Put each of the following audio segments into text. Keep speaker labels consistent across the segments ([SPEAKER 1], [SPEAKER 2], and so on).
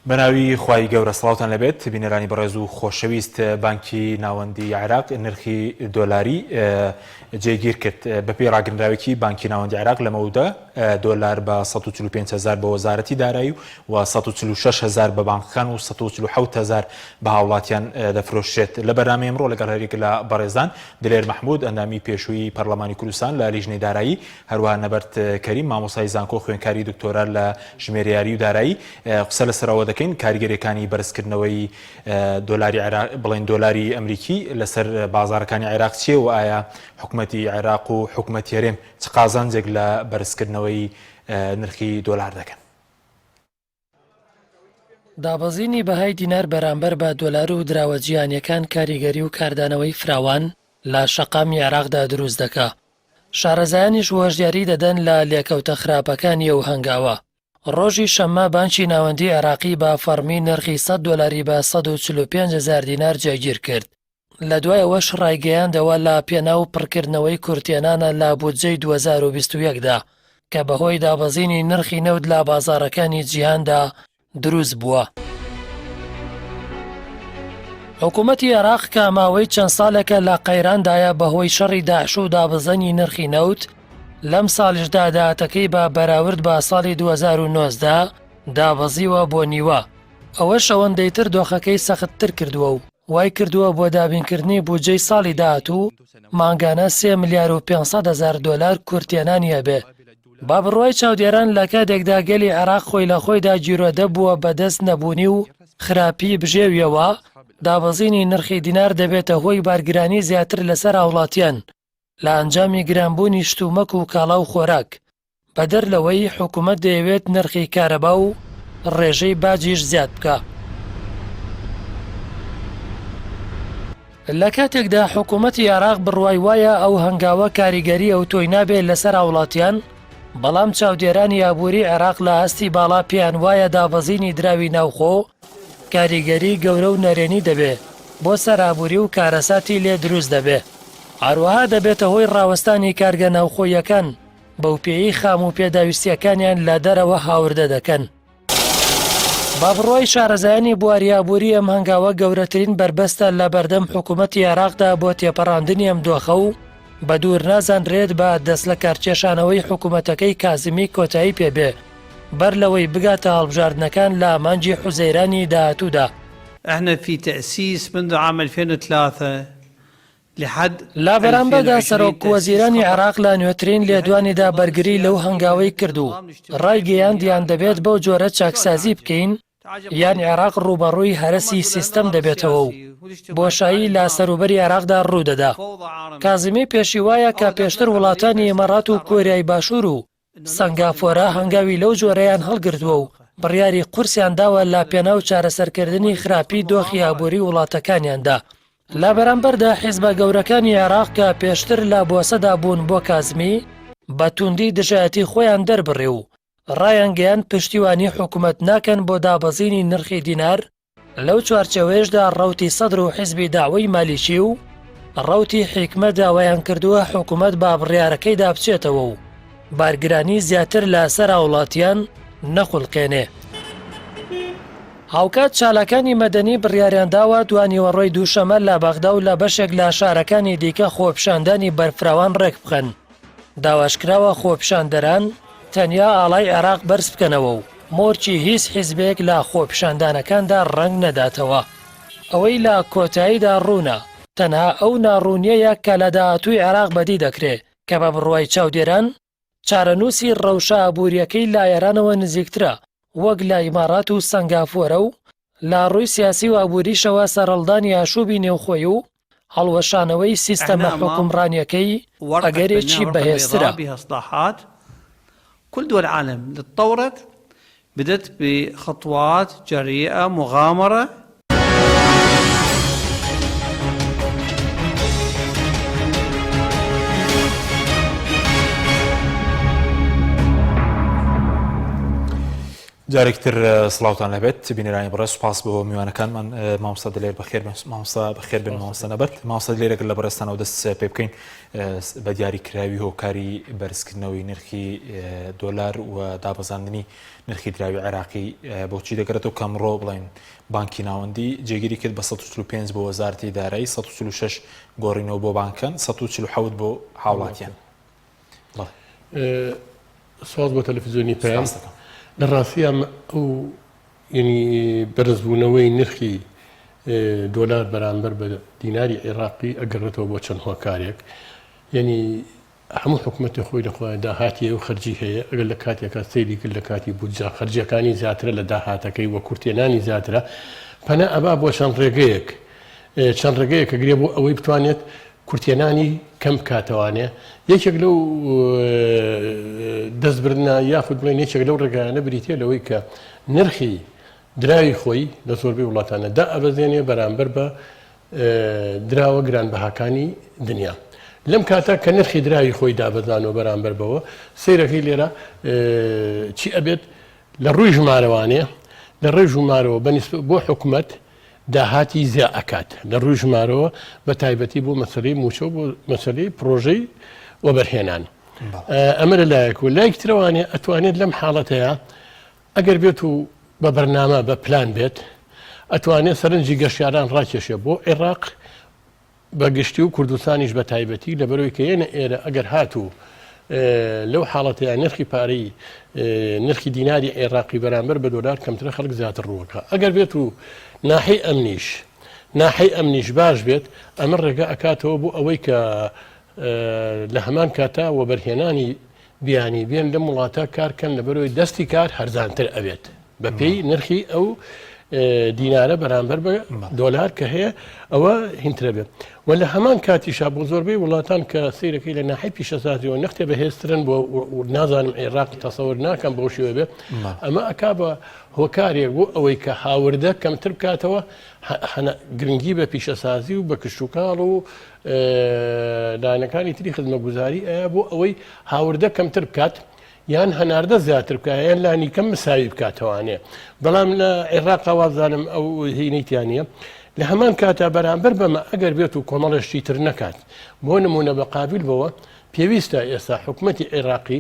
[SPEAKER 1] بەناوی خوای گەورە سڵاوتان لەبێت بینەرانی بەڕێز و خۆشەویست بانکی ناوەندی عێراق نرخی دۆلاری جێگیر کرد بەپێی ڕاگەندراوێکی بانکی ناوەندی عێراق لەمەودا دۆلار بە 145 هزار بە وەزارەتی دارایی و 146 هزار بە بانقەکان و 147 هزار بە هاوڵاتیان دەفرۆشرێت لە بەرنامەی ئەمڕۆ لەگەڵ هەریەک لە بەڕێزان دلێر مەحمود ئەندامی پێشووی پەرلەمانی کوردستان لە لیژنەی دارایی هەروەها نەبەرد کەریم مامۆستای زانکۆ خوێندکاری دکتۆرا لە ژمێریاری و دارایی قسە لەسەر ئەوە دەکەین کاریگەریەکانی بەرزکردنەوەی دۆلاری عێراق بڵێن دۆلاری ئەمریکی لەسەر بازاڕەکانی عێراق چییە و ئایا حکومەتی عێراق و حکومەتی هەرێم چ قازانجێک لە بەرزکردنەوەی نرخی دۆلار دەکەن؟
[SPEAKER 2] دابەزینی بەهای دینار بەرامبەر بە دۆلار و دراوە جیهانییەکان کاریگەری و کاردانەوەی فراوان لە شەقامی عێراقدا دروست دەکا، شارەزایانیش هۆشداری دەدەن لە لێکەوتە خراپەکانی ئەو هەنگاوە. ڕۆژی شەممە بانکی ناوەندی عێراقی بە فەڕمی نرخی سەد دۆلاری بە 145 هەزار دینار جێگیر کرد، لە دوای ئەوەش ڕایگەیاندەوە لە پێناو پڕکردنەوەی کورتهێنانە لە بودجەی 2021 دا کە بەهۆی دابەزینی نرخی نەوت لە بازاڕەکانی جیهاندا دروست بووە. حکوومەتی عێراق کە ماوەی چەند ساڵێکە لە قەیراندایە بەهۆی شەڕی داعش و دابەزینی نرخی نەوت، لەم ساڵیشدا داهاتەکەی بە بەراورد بە ساڵی 2019 دابەزیوە بۆ نیوە، ئەوەش ئەوەندەی تر دۆخەکەی سەختتر کردووە و وای کردووە بۆ دابینکردنی بودجەی ساڵی داهاتوو مانگانە سێ ملیار و 500 هەزار دۆلار کورتهێنانی هەبێ. بە بڕوای چاودێران لە کاتێکدا گەلی عێراق خۆی لە خۆیدا گیرۆدە بووە بە دەست نەبوونی و خراپی بژێویەوە، دابەزینی نرخی دینار دەبێتە هۆی بارگرانی زیاتر لەسەر هاوڵاتیان لە ئەنجامی گرانبوونی شتومەک و کاڵا و خۆراک. بەدەر لەوەی حکومەت دەیەوێت نرخی کارەبا و ڕێژەی باجیش زیاد بکا. لە کاتێکدا حکومەتی عێراق بڕوای وایە ئەو هەنگاوە کاریگەری ئەوتۆی نابێ لەسەر هاوڵاتیان، بەڵام چاودێرانی ئابووری عێراق لە ئاستی باڵا پێیان وایە دابەزینی دراوی ناوخۆ کاریگەری گەورە و نەرێنی دەبێ بۆ سەر ئابووری و کارەساتی لێ دروست دەبێ. هەروەها دەبێتە هۆی ڕاوەستانی کارگە ناوخۆییەکان بەوپێیەی خام و پێداویستییەکانیان لە دەرەوە هاوردە دەکەن. بە بڕوای شارەزایانی بواری ئابووری ئەم هەنگاوە گەورەترین بەربەستە لە بەردەم حکوومەتی عێراقدا بۆ تێپەڕاندنی ئەم دۆخە و بە دوور نازانرێت بە دەستلەکارکێشانەوەی حکوومەتەکەی کازمی کۆتایی پێ بێ بەر لەوەی بگاتە هەڵبژاردنەکان لە مانگی حوزەیرانی داهاتوودا.
[SPEAKER 3] احنا في تأسيس منذ عام 2003
[SPEAKER 2] لە بەرامبەردا سەرۆک وەزیرانی عێراق لە نوێترین لێدوانیدا بەرگری لەو هەنگاوەی کرد و ڕایگەیاند یان دەبێت بەو جۆرە چاکسازی بکەین یان عێراق ڕووبەڕووی هەرەسی سیستەم دەبێتەوە و بۆشایی لە سەروبەری عێراقدا ڕوودەدا. کازمی پێشی وایە کە پێشتر وڵاتانی ئیمارات و کۆریای باشوور و سەنگافۆرە هەنگاوی لەو جۆرەیان هەڵگرتووە و بڕیاری قورسیان داوە لە پێناو چارەسەرکردنی خراپی دۆخی ئابووری وڵاتەکانیاندا. لە بەرامبەردا حیزبە گەورەکانی عێراق کە پێشتر لە بۆسەدا بوون بۆ کازمی، بە تووندی دژایەتی خۆیان دەربڕی و ڕایانگەیاند پشتیوانی حکومەت ناکەن بۆ دابەزینی نرخی دینار، لەو چوارچێوەیەشدا ڕەوتی سەدر و حیزبی دەعوەی مالیکی و ڕەوتی حیکمە داوایان کردووە حکومەت بە بڕیارەکەیدا بچێتەوە و بارگرانی زیاتر لە سەر هاوڵاتیان نەخولقێنێ. هاوکات چالاکانی مەدەنی بڕیاریانداوە دوانیوەڕۆی دووشەمە لە بەغدا و لە بەشێک لە شارەکانی دیکە خۆپیشاندانی بەرفراوان ڕێکبخەن. داواشکراوە خۆپیشاندەران تەنیا ئاڵای عێراق بەرزبکەنەوە و مۆرکی هیچ حیزبێک لە خۆپیشاندانەکاندا ڕەنگ نەداتەوە. ئەوەی لە کۆتاییدا ڕوونە، تەنها ئەو ناڕوونییەیە کە لە داهاتووی عێراق بەدی دەکرێ کە بە بڕوای چاودێران، چارەنووسی ڕەوشە ئابوورییەکەی لە ئێرانەوە نزیکترە وەک لە ئیماڕات و سەنگافۆرە و لە ڕووی سیاسی و ئابووریشەوە سەرهەڵدانی ئاشووبی نێوخۆی و هەڵوەشانەوەی سیستەمە حوکمڕانییەکەی ئەگەرێکی بەهێزترە.
[SPEAKER 3] كل دول العالم اللي تطورت بدت بخطوات جريئة مغامرة.
[SPEAKER 1] جارێکی تر سڵاوتان لەبێت بینەرانی بەڕێز سوپاس بۆ میوانەکانمان مامۆستا دلێر بەخێر بن مامۆستا بەخێر بن مامۆستا نەبەرد مامۆستا دلێر ئەگەر لە بەڕێزتانەوە دەست پێ بکەین بە دیاری کراوی هۆکاری بەرزکردنەوەی نرخی دۆلار و دابەزاندنی نرخی دراوی عێراقی بۆچی دەگەڕێتەوە کە ئەمڕۆ بڵێن بانکی ناوەندی جێگیری کرد بە 145 بۆ وەزارەتی دارایی 146 گۆڕینەوە بۆ بانکەکان 147 بۆ هاوڵاتیان.
[SPEAKER 4] سواز بۆ تەلەفزیۆنی پەیام لە ڕاستیا ئەو یعنی بەرزبوونەوەی نرخی دۆلار بەرامبەر بە دیناری عێراقی ئەگەڕێتەوە بۆ چەند هۆکارێک یعنی هەموو حکوومەتی خۆی لە خۆیان داهاتی و خەرجی هەیە ئەگەر لە کاتێکا سەیری کرد لە کاتی بودجە خەرجیەکانی زیاترە لە داهاتەکەی وە کورتێنانی زیاترە پەنا ئەبا بۆ چەند ڕێگەیەک چەند ڕێگەیەک ئەگرێ بۆ ئەوەی بتوانێت کورتهێنانی کەم بکاتەوانێ یەکێک لەو دەستبردنە یاخود بڵێن یەکێک لەو ڕێگایانە بریتە لەوەی کە نرخی دراوی خۆی لە زۆربەی وڵاتانە دا ئەبەزێنێ بەرامبەر بە دراوە گرانبەهاکانی دنیا. لەم کاتە کە نرخی دراوی خۆی دابەزانەوە بەرامبەر بەوە سەیرەکەی لێرە چی ئەبێت لە ڕووی ژمارەوانێ لە ڕێ ژمارەوە بەنیسبەت بۆ حکومەت داهاتی زیا ئەکات لە ڕووی ژمارەوە بە تایبەتی بۆ مەسەلەی مووچە و بۆ مەسەلەی پڕۆژەی وەبەرهێنان ئەمە لە لایەک و لایەک ترەوانێ ئەتوانێت لەم حاڵەتەیە ئەگەر بێت و بە بەرنامە بە پلان بێت ئەتوانێت سەرنجی گەشتیاران ڕاکێشێ بۆ عێراق بە گشتی و کوردستانیش بە تایبەتی، لەبەرئەوەی کە یەنە ئێرە ئەگەر هاتوو لەو حاڵەتەیا نرخی پارەی نرخی دیناری عێراقی بەرامبەر بە دۆلار کەمترە خەڵک زیاتر ڕووەکا ئەگەر بێت و ناحەی ئەمنیش ناحەی ئەمنیش باش بێت ئەمە ڕێگە ئەکاتەوە بۆ ئەوەی کە لە هەمان کاتا وەبەرهێنانی بیانی بێن لەم وڵاتە کارکەن لەبەرەوەی دەستی کار هەرزانتر ئەبێت. بەپێی نرخی ئەو دینارە بەرامبەر بە دۆلار کە هەیە ئەوە هینترە بێت و لە هەمان کاتیشا بۆ زۆربەی وڵاتان کە سیرەکەی لە ناحی پیشەسازیەوە نەختێ بەهێزترن بۆ نازانم عێراق تەسەور ناکەم بەو شێوە بێت ئەمە ئەکا بە هۆکارێک بۆ ئەوەی کە هاوردە کەمتر بکاتەوە گرنگی بە پیشەسازی و بە کشتوکاڵ و لایەنەکانی تری خزمەگوزاری ئەیا بۆ ئەوەی هاوردە کەمتر بکات یان هەناردە زیاتر بکا یان لانیکەم مساوی بکاتەوانێ بەڵام لە عێراقا وابزانم ئەو هینەی تیا نییە لە هەمان کاتا بەرامبەر بەمە ئەگەر بێت و کۆمەڵێ شتی تر نەکات بۆ نمونە بە قابیل بەوە پێویستە ئێستا حکومەتی عێراقی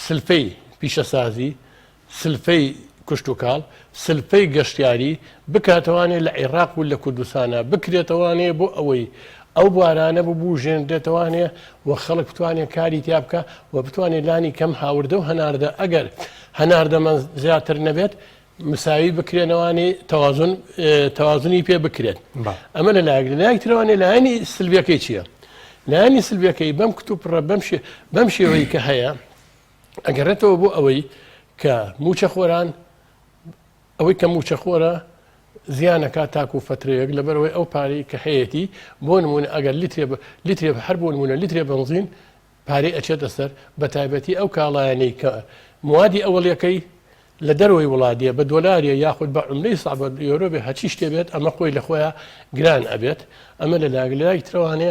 [SPEAKER 4] سلفەی پیشەسازی سلفەی کشتوکاڵ سلفەی گەشتیاری بکاتەوانێ لە عێراق و لە کوردستانا بکرێتەوانێ بۆ ئەوەی ئەو بوارانە ببوژێنرێتەوانێ و خەڵک بتوانێ کاری تیا بکا و بتوانێ لانی کەم هاوردە و هەناردە ئەگەر هەناردەمان زیاتر نەبێت مساوی بکرێنەوانی تەوازن تەوازنی پێ بکرێت ئەمە لە لایەک لە لایەک ترەوانێ لایەنی سلبیەکەی چییە؟ لایەنی سلبیەکەی بەم کتوپڕە بەم شێوەی کە هەیە ئەگەڕێتەوە بۆ ئەوەی کە مووچەخۆران ئەوەی کە مووچەخۆرە زیان ئەکات تاکوو فەترەیەک لەبەرئەوەی ئەو پارەی کە هەیەتی بۆ نموونە ئەگەر لیترێ لیترێ هەر بۆ نموونە لیترێ بەنزین پارەی ئەچێتە سەر بە تایبەتی ئەو کاڵایانەی کە موادی ئەوەڵیەکەی لە دەرەوەی وڵات دێ بە دۆلاریە یاخود بە عوملەی سەعبە یۆرۆ بێ هەرچی شتێ بێت ئەمە خۆی لە خۆیا گران ئەبێت ئەمە لە لایەک لە لایەکی ترەوانێ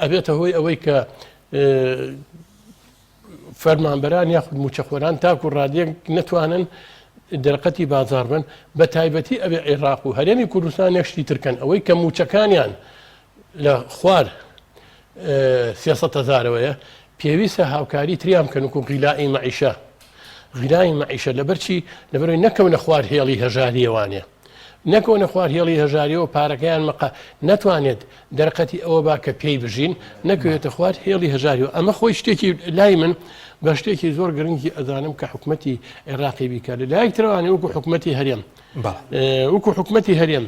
[SPEAKER 4] ئەبێتە هۆی ئەوەی کە فەرمانبەران یاخود مووچەخۆران تاکو ڕادەیەک نەتوانن دەرقەتی بازاڕ بن، بە تایبەتی ئەبێ عێراق و هەرێمی کوردستان یەک شتی تر کەن ئەوەی کە مووچەکانیان لە خوار 300 هەزارەوەیە پێویستە هاوکاری تریان بکەن وەکو غیلائی مەعیشە غیلائی مەعیشە لەبەرچی لەبەرەوەی نەکەونە خوار هێڵی هەژاریەوانێ نەکەونە خوار هێڵی هەژاریەوە پارەکەیان مەقە نەتوانێت دەرقەتی ئەوە با کە پێی بژین نەکەوێتە خوار هێڵی هەژاریەوە ئەمە خۆی شتێکی لای من بە شتێکی زۆر گرنگی ئەزانم کە حکومەتی عێراقی بیکە لە لایەک ترەوانی وەکو حکومەتی هەرێم وەکو حکومەتی هەرێم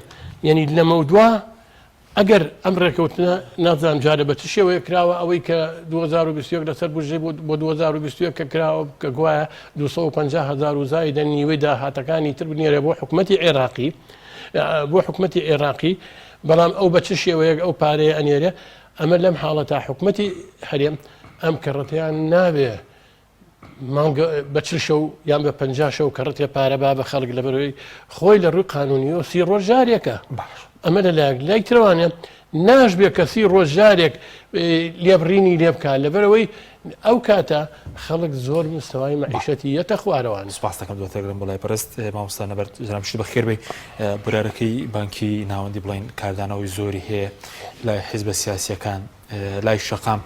[SPEAKER 4] یعنی لەمەودوا ئەگەر ئەم ڕێکەوتنە نازانم جارێ بە چ شێوەیەک کراوە ئەوەی کە 2021 لەسەر بودجەی بۆ 2021 کە کراوە کە گوایە 250 هەزار و زایدە نیوەی داهاتەکانی تر بنێرێ بۆ حکومەتی عێراقی بۆ حکومەتی عێراقی بەڵام ئەو بە چ شێوەیەک ئەو پارەیە ئەنێرێ ئەمە لەم حاڵەتا حکومەتی هەرێم ئەم کەڕەتیان نابێ مانگ بە 40 شەو یان بە 50 شەو کەڕەتێ پارە با بە خەڵک لەبەرەوەی خۆی لە ڕووی قانونیەوە سی ڕۆژ جارێکە باش ئەمە لە لایەک لای ترەوانە. ناشبێ کە سی ڕۆژ جارێک لێبڕینی لێ بکا لەبەرئەوەی ئەو کاتە خەڵک زۆر مستەوای مەعیشەتی یەتە خوارەوان.
[SPEAKER 1] سوپاست دەکەم دواتر گەڕێم بۆ لای بەڕێزت مامۆستا نەبەرد جەناب شتی بەخێر بێی بڕیارەکەی بانکی ناوەندی بڵێین کاردانەوەی زۆری هەیە لای حیزبە سیاسیەکان لای شەقام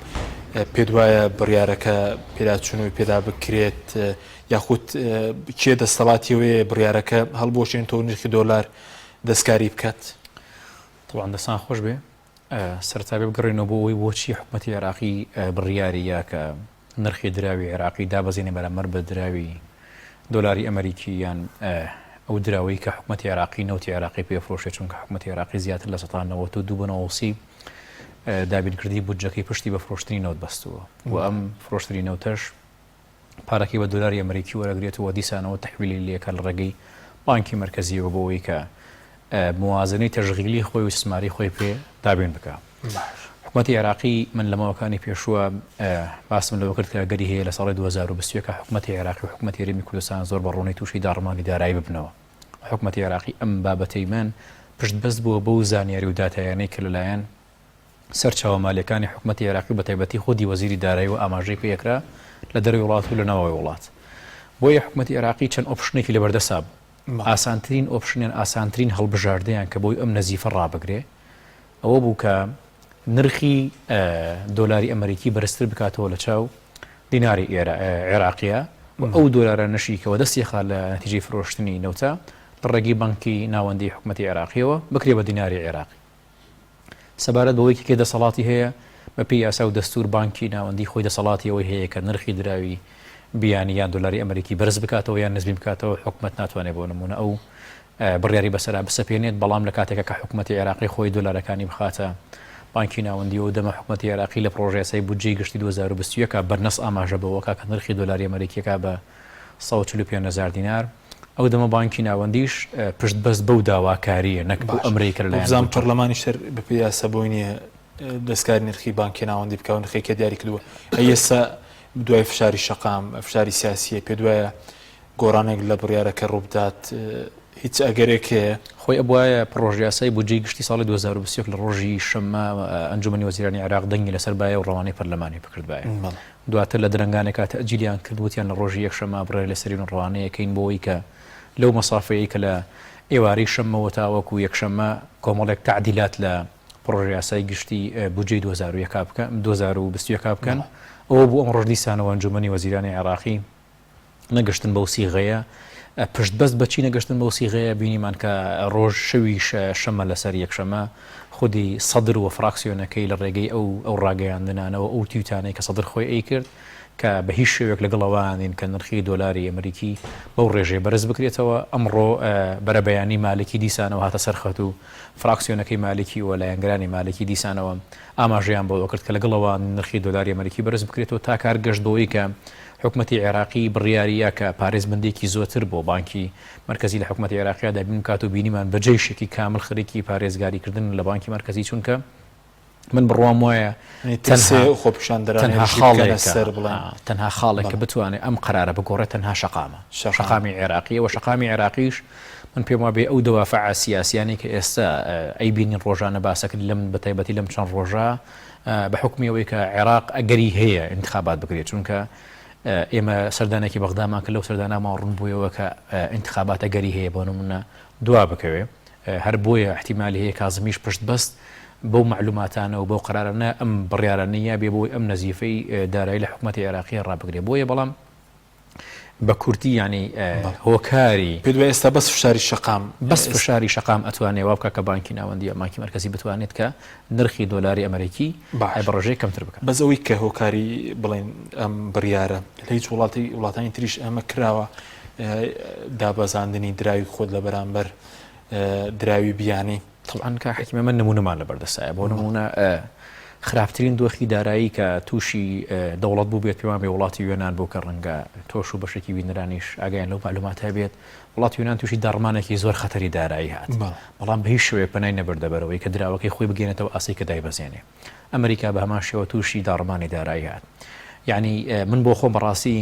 [SPEAKER 1] پێت وایە بڕیارەکە پێداچوونەوەی پێدا بکرێت یاخود کێ دەستەڵاتیەوەیە بڕیارەکە هەڵبوەشێنێتەوە نرخی دۆلار دەستکاری بکات؟
[SPEAKER 5] تەبعەن دەستان خۆش بێ سەرەتا بێ بگەڕێینەوە بۆ ئەوەی بۆچی حکومەتی عێراقی بڕیاری یا کە نرخی دراوی عێراقی دابەزێنێ بەرامبەر بە دراوی دۆلاری ئەمریکی یان ئەو دراوەی کە حکومەتی عێراقی نەوتی عێراقی پێ فرۆشێ چونکە حکومەتی عێراقی زیاتر لە 92 بۆ 93 دابینکردنی بودجەکەی پشتی بە فرۆشتنی نەوت بەستووە و ئەم فرۆشتنی نەوتەش پارەکەی بە دۆلاری ئەمریکی وەرەگرێت و دیسانەوە تەحویلی لێکا لە ڕێگەی بانکی مەرکەزیەوە بۆ ئەوەی کە موازنەی تەشغیلی خۆی و ئیستسماری خۆی پێ دابین بکا. حکومەتی عێراقی من لە ماوەکانی پێشووە باسم لەوە کرد کە ئەگەری هەیە لە ساڵی 2021 حکومەتی عێراقی و حکومەتی هەرێمی کوردستان زۆر بە ڕوونی تووشی داڕمانی دارایی ببنەوە. حکومەتی عێراقی ئەم بابەتەی من پشت بەست بووە بەو زانیاری و داتایانەی کە لەلایەن سەرچاوە مالیەکانی حکومەتی عێراقی و بەتایبەتی خودی وەزیری دارایی و ئاماژەی پێکرا لە دەرەوەی وڵات و لە ناوەوەی وڵات. بۆیە حکومەتی عێراقی چەند option ێکی لەبەردەسا بوو. ئاسانترین option یان ئاسانترین هەڵبژاردەیان کە بۆی ئەم نەزیفە ڕابگرێ ئەوە بوو کە نرخی دۆلاری ئەمەریکی بەرزتر بکاتەوە لە چاو دیناری عێراقیە و ئەو دۆلارانەشی کە وەدەستی خا لە نەتیجەی فرۆشتنی نەوتە لە ڕێگەی بانکی ناوەندی حکومەتی عێراقیەوە بکرێ بە دیناری عێراقی. سەبارەت بەوەی کە کێ دەسەڵاتی هەیە، بەپێی یاسا و دەستوور بانکی ناوەندی خۆی دەسەڵاتی ئەوەی هەیە کە نرخی دراوی بیانی یان دۆلاری ئەمریکی بەرز بکاتەوە یان نزمی بکاتەوە، حکومەت ناتوانێت بۆ نموونە ئەو بڕیاری بەسەرا بسەپێنێت، بەڵام لە کاتێکا کە حکومەتی عێراقی خۆی دۆلارەکانی بخاتە بانکی ناوەندیەوە دەمە حکومەتی عێراقی لە پڕۆژەیاسای بودجەی گشتی 2021 بە نەس ئاماژە بەوەکا کە نرخی دۆلاری ئەمریکیەکە بە 145 هەزار دینار ئەو دەمە بانکی ناوەندیش پشت بەست بەو داواکارییە نەک بەو ئەمرەی کە لەلایەن
[SPEAKER 1] بزانم پەرلەمانیش هەر بەپێی یاسا بۆی نییە دەستکاری نرخی بانکی ناوەندی بکا و نرخێک کە دیاری کردووە ئەی ئێستا دوای فشاری شەقام فشاری سیاسیە پێ دوایە گۆڕانێک لە بڕیارەکە ڕووبدات هیچ ئەگەرێک هەیە؟
[SPEAKER 5] خۆی ئەبوایە پڕۆژەیاسای بودجەی گشتی ساڵی 2021 لە ڕۆژی شەممە ئەنجومەنی وەزیرانی عێراق دەنگی لەسەر بایە و ڕەوانەی پەرلەمانی بکردبایە. دواتر لە درەنگانێکا تەئجیلیان کرد وتیان لە ڕۆژی یەکشەممە بڕیاری لەسەرین و ڕەوانەیەکەین بۆ ئەوەی کە لەو مەسافەیەی کە لە ئێوارەی شەممەوە تاوەکو یەکشەممە کۆمەڵێک تەعدیلات لە پڕۆژەیاسای گشتی بودجەی 2001 بکەن 2021 بکەن ئەوە بوو ئەمڕۆش دیسانەوە ئەنجومەنی وەزیرانی عێراقی نەگەشتن بەو سیغەیە پشت بەست بەچی نەگەشتن بەو سیغەیە بینیمان کە ڕۆژ شەوی شەمە لەسەر یەکشەمە خودی سەدر و فراکسیۆنەکەی لە ڕێگەی ئەو ئەو ڕاگەیاندنانەوە ئەو تویتانەی کە سەدر خۆی ئەیکرد کە بە هیچ شێوەیەک لەگەڵ ئەوان نین کە نرخی دۆلاری ئەمریکی بەو ڕێژەیە بەرز بکرێتەوە ئەمڕۆ بەرەبەیانی مالکی دیسانەوە هاتە سەر خەت و فراکسیۆنەکەی مالکی و لایەنگرانی مالکی دیسانەوە ئاماژەیان بەوە کرد کە لەگەڵ ئەوان نرخی دۆلاری ئەمریکی بەرز بکرێتەوە تا کار گەشت بەوەی کە حکومەتی عێراقی بڕیاری یا کە پارێزبەندێکی زۆتر بۆ بانکی مەرکەزی لە حکومەتی عێراقیا دابین بکات و بینیمان بە جەیشێکی کامل خەریکی پارێزگاری کردنن لە بانکی مەرکەزی چونکە من بڕوام وایە تەنها خاڵێکە تەنها خاڵێک کە بتوانێت ئەم قەرارە بگۆڕێت تەنها شەقامە شەقامی عێراقیە و شەقامی عێراقیش من پێم وابێ ئەو دەوافع سیاسیانەی کە ئێستا ئەیبینین ڕۆژانە باسەکرد لەم بەتایبەتی لەم چەند ڕۆژە بە حوکمی ئەوەی کە عێراق ئەگەری هەیە ئینتخابات بکرێت چونکە ئێمە سەردانێکی بەغدامان کرد لەو سەردانەمان ڕوون بوویەوە کە ئینتخابات ئەگەری هەیە بۆ نمونە دوا بکەوێ هەر بۆیە احتیمالی هەیە کازمیش پشت بەست بەو معلوماتانە و بەو قرارانە ئەم بڕیارانە یا بێ بۆی ئەم نەزیفەی دارایی لە حکوومەتی عێراقی ڕابگرێ بۆیە بەڵام بە کورتی یانی هۆکاری.
[SPEAKER 1] پێت وایە ئێستا بەس فشاری شەقام.
[SPEAKER 5] بەس فشاری شەقام ئەتوانێ وا بکا کە بانکی ناوەندی یا بانکی مەرکەزی بتوانێت کە نرخی دۆلاری ئەمەریکی بە ڕێژەیەک کەمتر بکات.
[SPEAKER 1] بەس ئەوەی کە هۆکاری بڵێین ئەم بڕیارە لە هیچ وڵاتی وڵاتانی تریش ئەمە کراوە دابەزاندنی دراوی خۆت لە بەرامبەر دراوی بیانی.
[SPEAKER 5] تەبعەن کاک حەکیم ئێمە نموونەمان لەبەر دەستایە بۆ نموونە خراپترین دۆخی دارایی کە تووشی دەوڵەت بوو بێت پێمان بێ وڵاتی یۆناان بوو کە ڕەنگە تۆش و بەشێکی بینەرانیش ئاگایان لەو معلومات هەبێت وڵاتی یۆناان تووشی داڕمانێکی زۆر خەتەری دارایی هات بەڵام بە هیچ شێوەیەک پەنای نەبردە بەرەوەی کە دراوەکەی خۆی بگەێنێتەوە ئاستی کە دایبەزێنێ ئەمریکا بە هەمان شێوە تووشی داڕمانی دارایی هات یعنی من بۆ خۆم بەڕاستی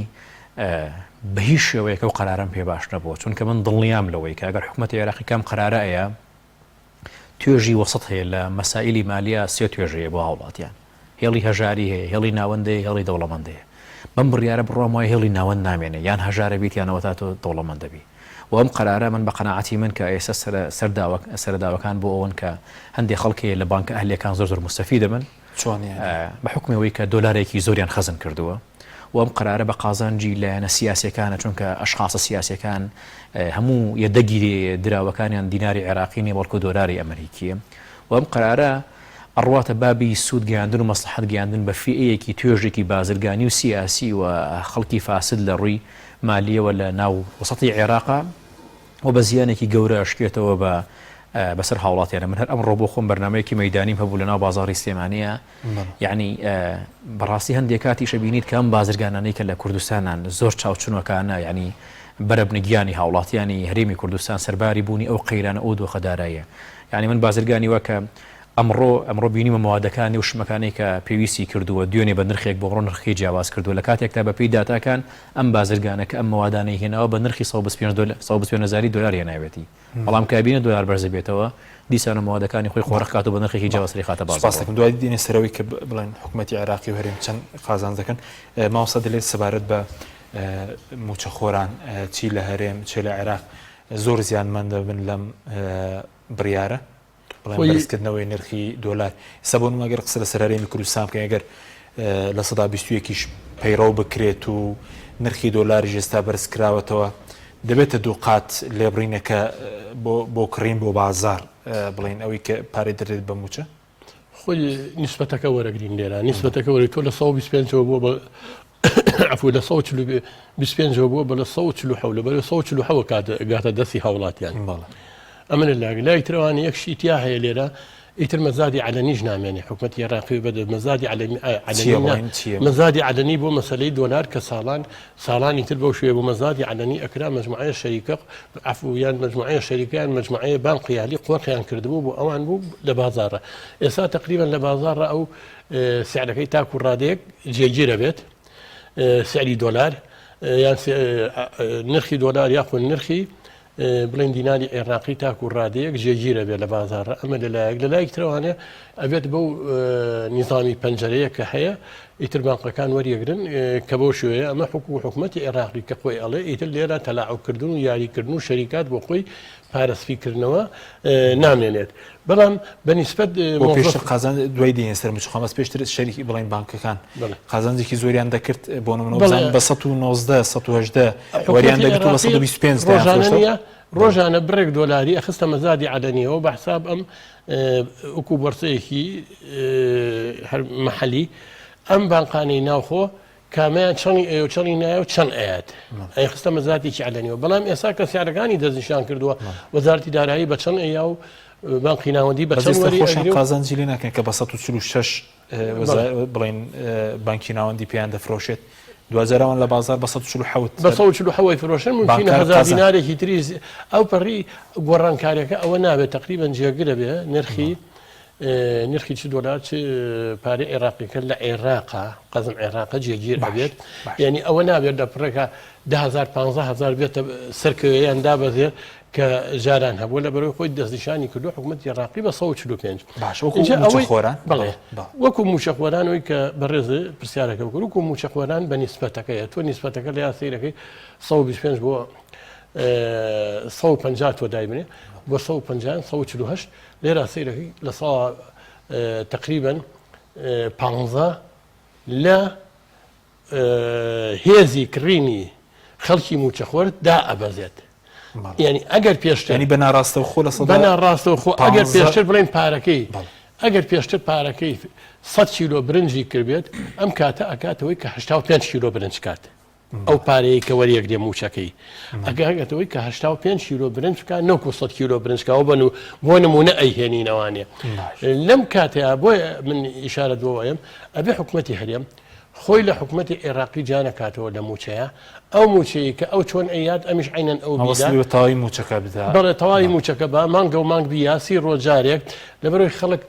[SPEAKER 5] بە هیچ شێوەیەک ئەو قەرارەم پێ باش نەبووە چونکە من دڵنیام لەوەی کە ئەگەر حکوومەتی عێراقی کام قەرارە ئەیە. توێژی وەسەت هەیە لە مەسائیلی مالیە سێ توێژ هەیە بۆ هاوڵاتیان هێڵی هەژاری هەیە هێڵی ناوەند هەیە هێڵی دەوڵەمەند هەیە بەم بڕیارە بڕوام وایە هێڵی ناوەند نامێنێ یان هەژارە بیت یان ئەوەتا تۆ دەوڵەمەند دەبی و ئەم قەرارە من بە قەناعەتی من کە ئێستا سەرە سەر داوە سەرەداوەکان بۆ ئەوەن کە هەندێ خەڵک هەیە لە بانکە ئەهلیەکان زۆر زۆر موستەفیدە بن
[SPEAKER 1] چۆن یانی؟
[SPEAKER 5] بە حوکمی ئەوەی کە دۆلارێکی زۆریان خەزن کردووە و ئەم قەرارە بە قازانجی لایەنە سیاسیەکانە چونکە ئەشخاسە سیاسیەکان هەموو یەدەگی دراوەکانیان دیناری عێراقی نیە بەڵکو دۆلاری ئەمەریکیە و ئەم قەرارە ئەڕواتە بابی سوود گەیاندن و مەسڵەحەت گەیاندن بە فیئەیەکی توێژێکی بازرگانی و سیاسی و خەڵکی فاسد لە ڕووی مالیەوە لە ناو وسەتی عێراقا و بە زیانێکی گەورە ئەشکێتەوە بە بەسەر هاوڵاتیانە من هەر ئەمڕۆ بۆ خۆم بەرنمەیەکی مەدانیم هەبوو لە ناو بازاری سلێمانە یعنی بەڕاستی هەندێک کاتیشە بینیت کە ئەم بازرگانانەی کە لە کوردستانان زۆر چاوچنۆکانە یعنی بەرەبنە گیانی هاوڵاتیانی هەرێمی کوردستان سەرباری بوونی ئەو قەیرانە ئەو دۆخە دارایە یعنی من بازرگانی وەکە ئەمڕۆ ئەمڕۆ بینیمە موادەکانی و شمەکانەی کە پێویستی کردووە دوێنێ بە نرخێک بۆ ئەمڕۆ نرخەکەی جیاواز کردووە لە کاتێکدا بە پێی داتاکان ئەم بازرگانە کە ئەم مەوادانەی هێناوە بە نرخی 125 دۆلار 125 هەزاری دۆلار هێناوێتی بەڵام کە ئەبینێ دۆلار بەرز بێتەوە دیسان مەوادەکانی خۆی قۆرخ کات و بە نرخێکی جیاواز سەری خاتە
[SPEAKER 1] بازاڕەوە. سوپاس دەکەم دوای دێنە سەرەوەی کە بڵێن حکومەتی عێراقی و هەرێم چەند قازانج دەکەن مامۆستا دلێر سەبارەت بە مووچەخۆران چی لە هەرێم چ لە عێراق زۆر زیانمەند دەبن لەم بڕیارە بڵێن بەرزکردنەوەی نرخی دۆلار ئێستا بۆ نموونە گەر قسە لەسەر هەرێمی کوردستان بکەین ئەگەر 21%یش پەیڕەو بکرێت و نرخی دۆلاریش ئێستا بەرز کراوەتەوە دەبێتە دوو قات لێبڕینەکە بۆ بۆ کڕین بۆ بازار بڵین ئەوەی کە پارەی دەدرێت بە مووچە
[SPEAKER 4] خۆی نیسبەتەکە وەرەگرین لێرە نیسبەتەکە وەری تۆ لە 125 بووە بە عفو لە 125 بووە بە لە 147 لە بەرە 147 کات گاتە دەستی هاوڵاتیان
[SPEAKER 1] بەڵێ
[SPEAKER 4] ئەمە لە لاگ لای ترەوانی یەک شتی تیا هەیە لێرە ئیتر مەزادی عەلەنیش نامێنێ حکومەتی عێراقی بەدە مەزادی عەلەنی
[SPEAKER 1] چییە
[SPEAKER 4] عەلەنی نا
[SPEAKER 1] بڵێن چییە؟
[SPEAKER 4] مەزادی عەلەنی بۆ مەسەلەی دۆلار کە ساڵان ساڵانی تر بەو شوێ بۆ مەزادی عەلەنی ئەکرا مەجموعەیە شەریکە عەفو یان مەجموعەیە شەریکە یان مەجموعەیە بانقی یالی قۆرخیان کردبوو بۆ ئەوان بوو لە بازاڕە ئێستا تقریبا لە بازاڕە ئەو سعرەکەی تاکو ڕادەیەک جێگیرە بێت سعری دۆلار یان نرخی دۆلار یاخود نرخی بڵێن دیناری عێراقی تاکو ڕادەیەک جێگیرە بێت لە بازاڕە ئەمە لەلایەک لەلایەک ترەوانێ ئەبێت بەو نیزامی پەنجەرەیە کە هەیە ئیتر بانقەکان وەریەگرن کە بەو شوێیە ئەمە حکو حکومەتی عێراقی کە خۆی ئەڵێ ئیتر لێرە تەلاعوبکردن و یاریکردن و شەریکات بۆ خۆی پارە سپیکردنەوە نامێنێت بەڵام بە نیسبەت
[SPEAKER 1] بۆ پێشتر قازانج دوای دێنە سەر مووچە خۆمەس پێشتر شەریکی بڵێن بانکەکان قازانجێکی زۆریان دەکرد بۆ نمونە بزانن بە 119 118 وەریان دەگرت و بە 125
[SPEAKER 4] ڕۆژانە نییە ڕۆژانە بڕێک دۆلاری ئەخستە مەزادی عەلەنیەوە بە حساب ئەم وەکو بۆرسەیەکی هەر مەحەلی ئەم بانقانەی ناوخۆ کامیان چەنی ئەیە و چەنی نایە و چەند ئەیات ئەی خستە مەزاتێکی عەلەنیەوە بەڵام ئێستا کە سیارەکانی دەستنیشان کردووە وەزارەتی دارایی بە چەند ئەیا و بانقی ناوەندی بە چەند وەری
[SPEAKER 1] خۆشیان قازانجی لێ ناکەن کە بە 146 بڵێن بانکی ناوەندی پێیان دەفرۆشێت دواجار ئەوان لە بازار بە 147
[SPEAKER 4] بە 147 فرۆشن ممکنە هەزار دینارێکی تری ئەو پەڕی گۆڕانکاریەکە ئەوە نابێت تقریبا جێگرە بێ نرخی نرخی چ دۆلار چ پارەی عێراقیەکە لە عێراقا قەزم عێراقە جێگیر ئەبێت یعنی ئەوە نابێت لە پڕێکە دههزار 15هزار بێتە سەرکەوێیان دابەزێت کە جاران هەبوو لە بەرەوەی خۆی دەستنیشانی کردو حکوومەتی عێراقی بە 145
[SPEAKER 1] باش ئەوەی خۆران
[SPEAKER 4] بڵێ وەکو موچەخۆرانەوەی کە بەڕێز پرسیارەکە بکە وەکو موچەخۆران بە نیسبەتەکەیە تۆ نیسبەتەکە لە یاسیرەکەی 125 بۆ 150 تۆ دایبنێ بۆ 150 148 لێرە سەیرەکەی لە ساڵ تقریبا پانزە لە هێزی کڕینی خەڵکی موچەخۆر دا ئەبەزێت یعنی ئەگەر پێشتر
[SPEAKER 1] ینی بە ناڕاستەوخۆ لە
[SPEAKER 4] سەدا ناڕاستەوخۆ ئەگەر پێشتر بڵێن پارەکەی ئەگەر پێشتر پارەکەی 100 کیلۆ برنجی کردبێت ئەم کاتە ئەکاتەوەی کە 85 کیلۆ برنج کات ئەو پارەیە کە وەریەگرێ موچەکەی ئەگەگەتەوەی کە 85 کیلۆ برنج بکە نەکو 100 کیلۆ برنج کەەوە بن و بۆ نمونە ئەیهێنینەوانێ لەم کاتەیە بۆیە من ئیشارەت بۆ وەیەم ئەبێ حکوومەتی هەرێم خۆی لە حکوومەتی عێراقی جانەکاتەوە لە موچەیە ئەو موچەیە کە ئەو چۆن ئەیات ئەمیش عینەن ئەو
[SPEAKER 1] بیدا تەواوی موچەکە بدا
[SPEAKER 4] بەڵێ تەواوی موچەکە بە مانگە و مانگ بیاسی ڕۆژارێک لەبەرەوەی خەڵک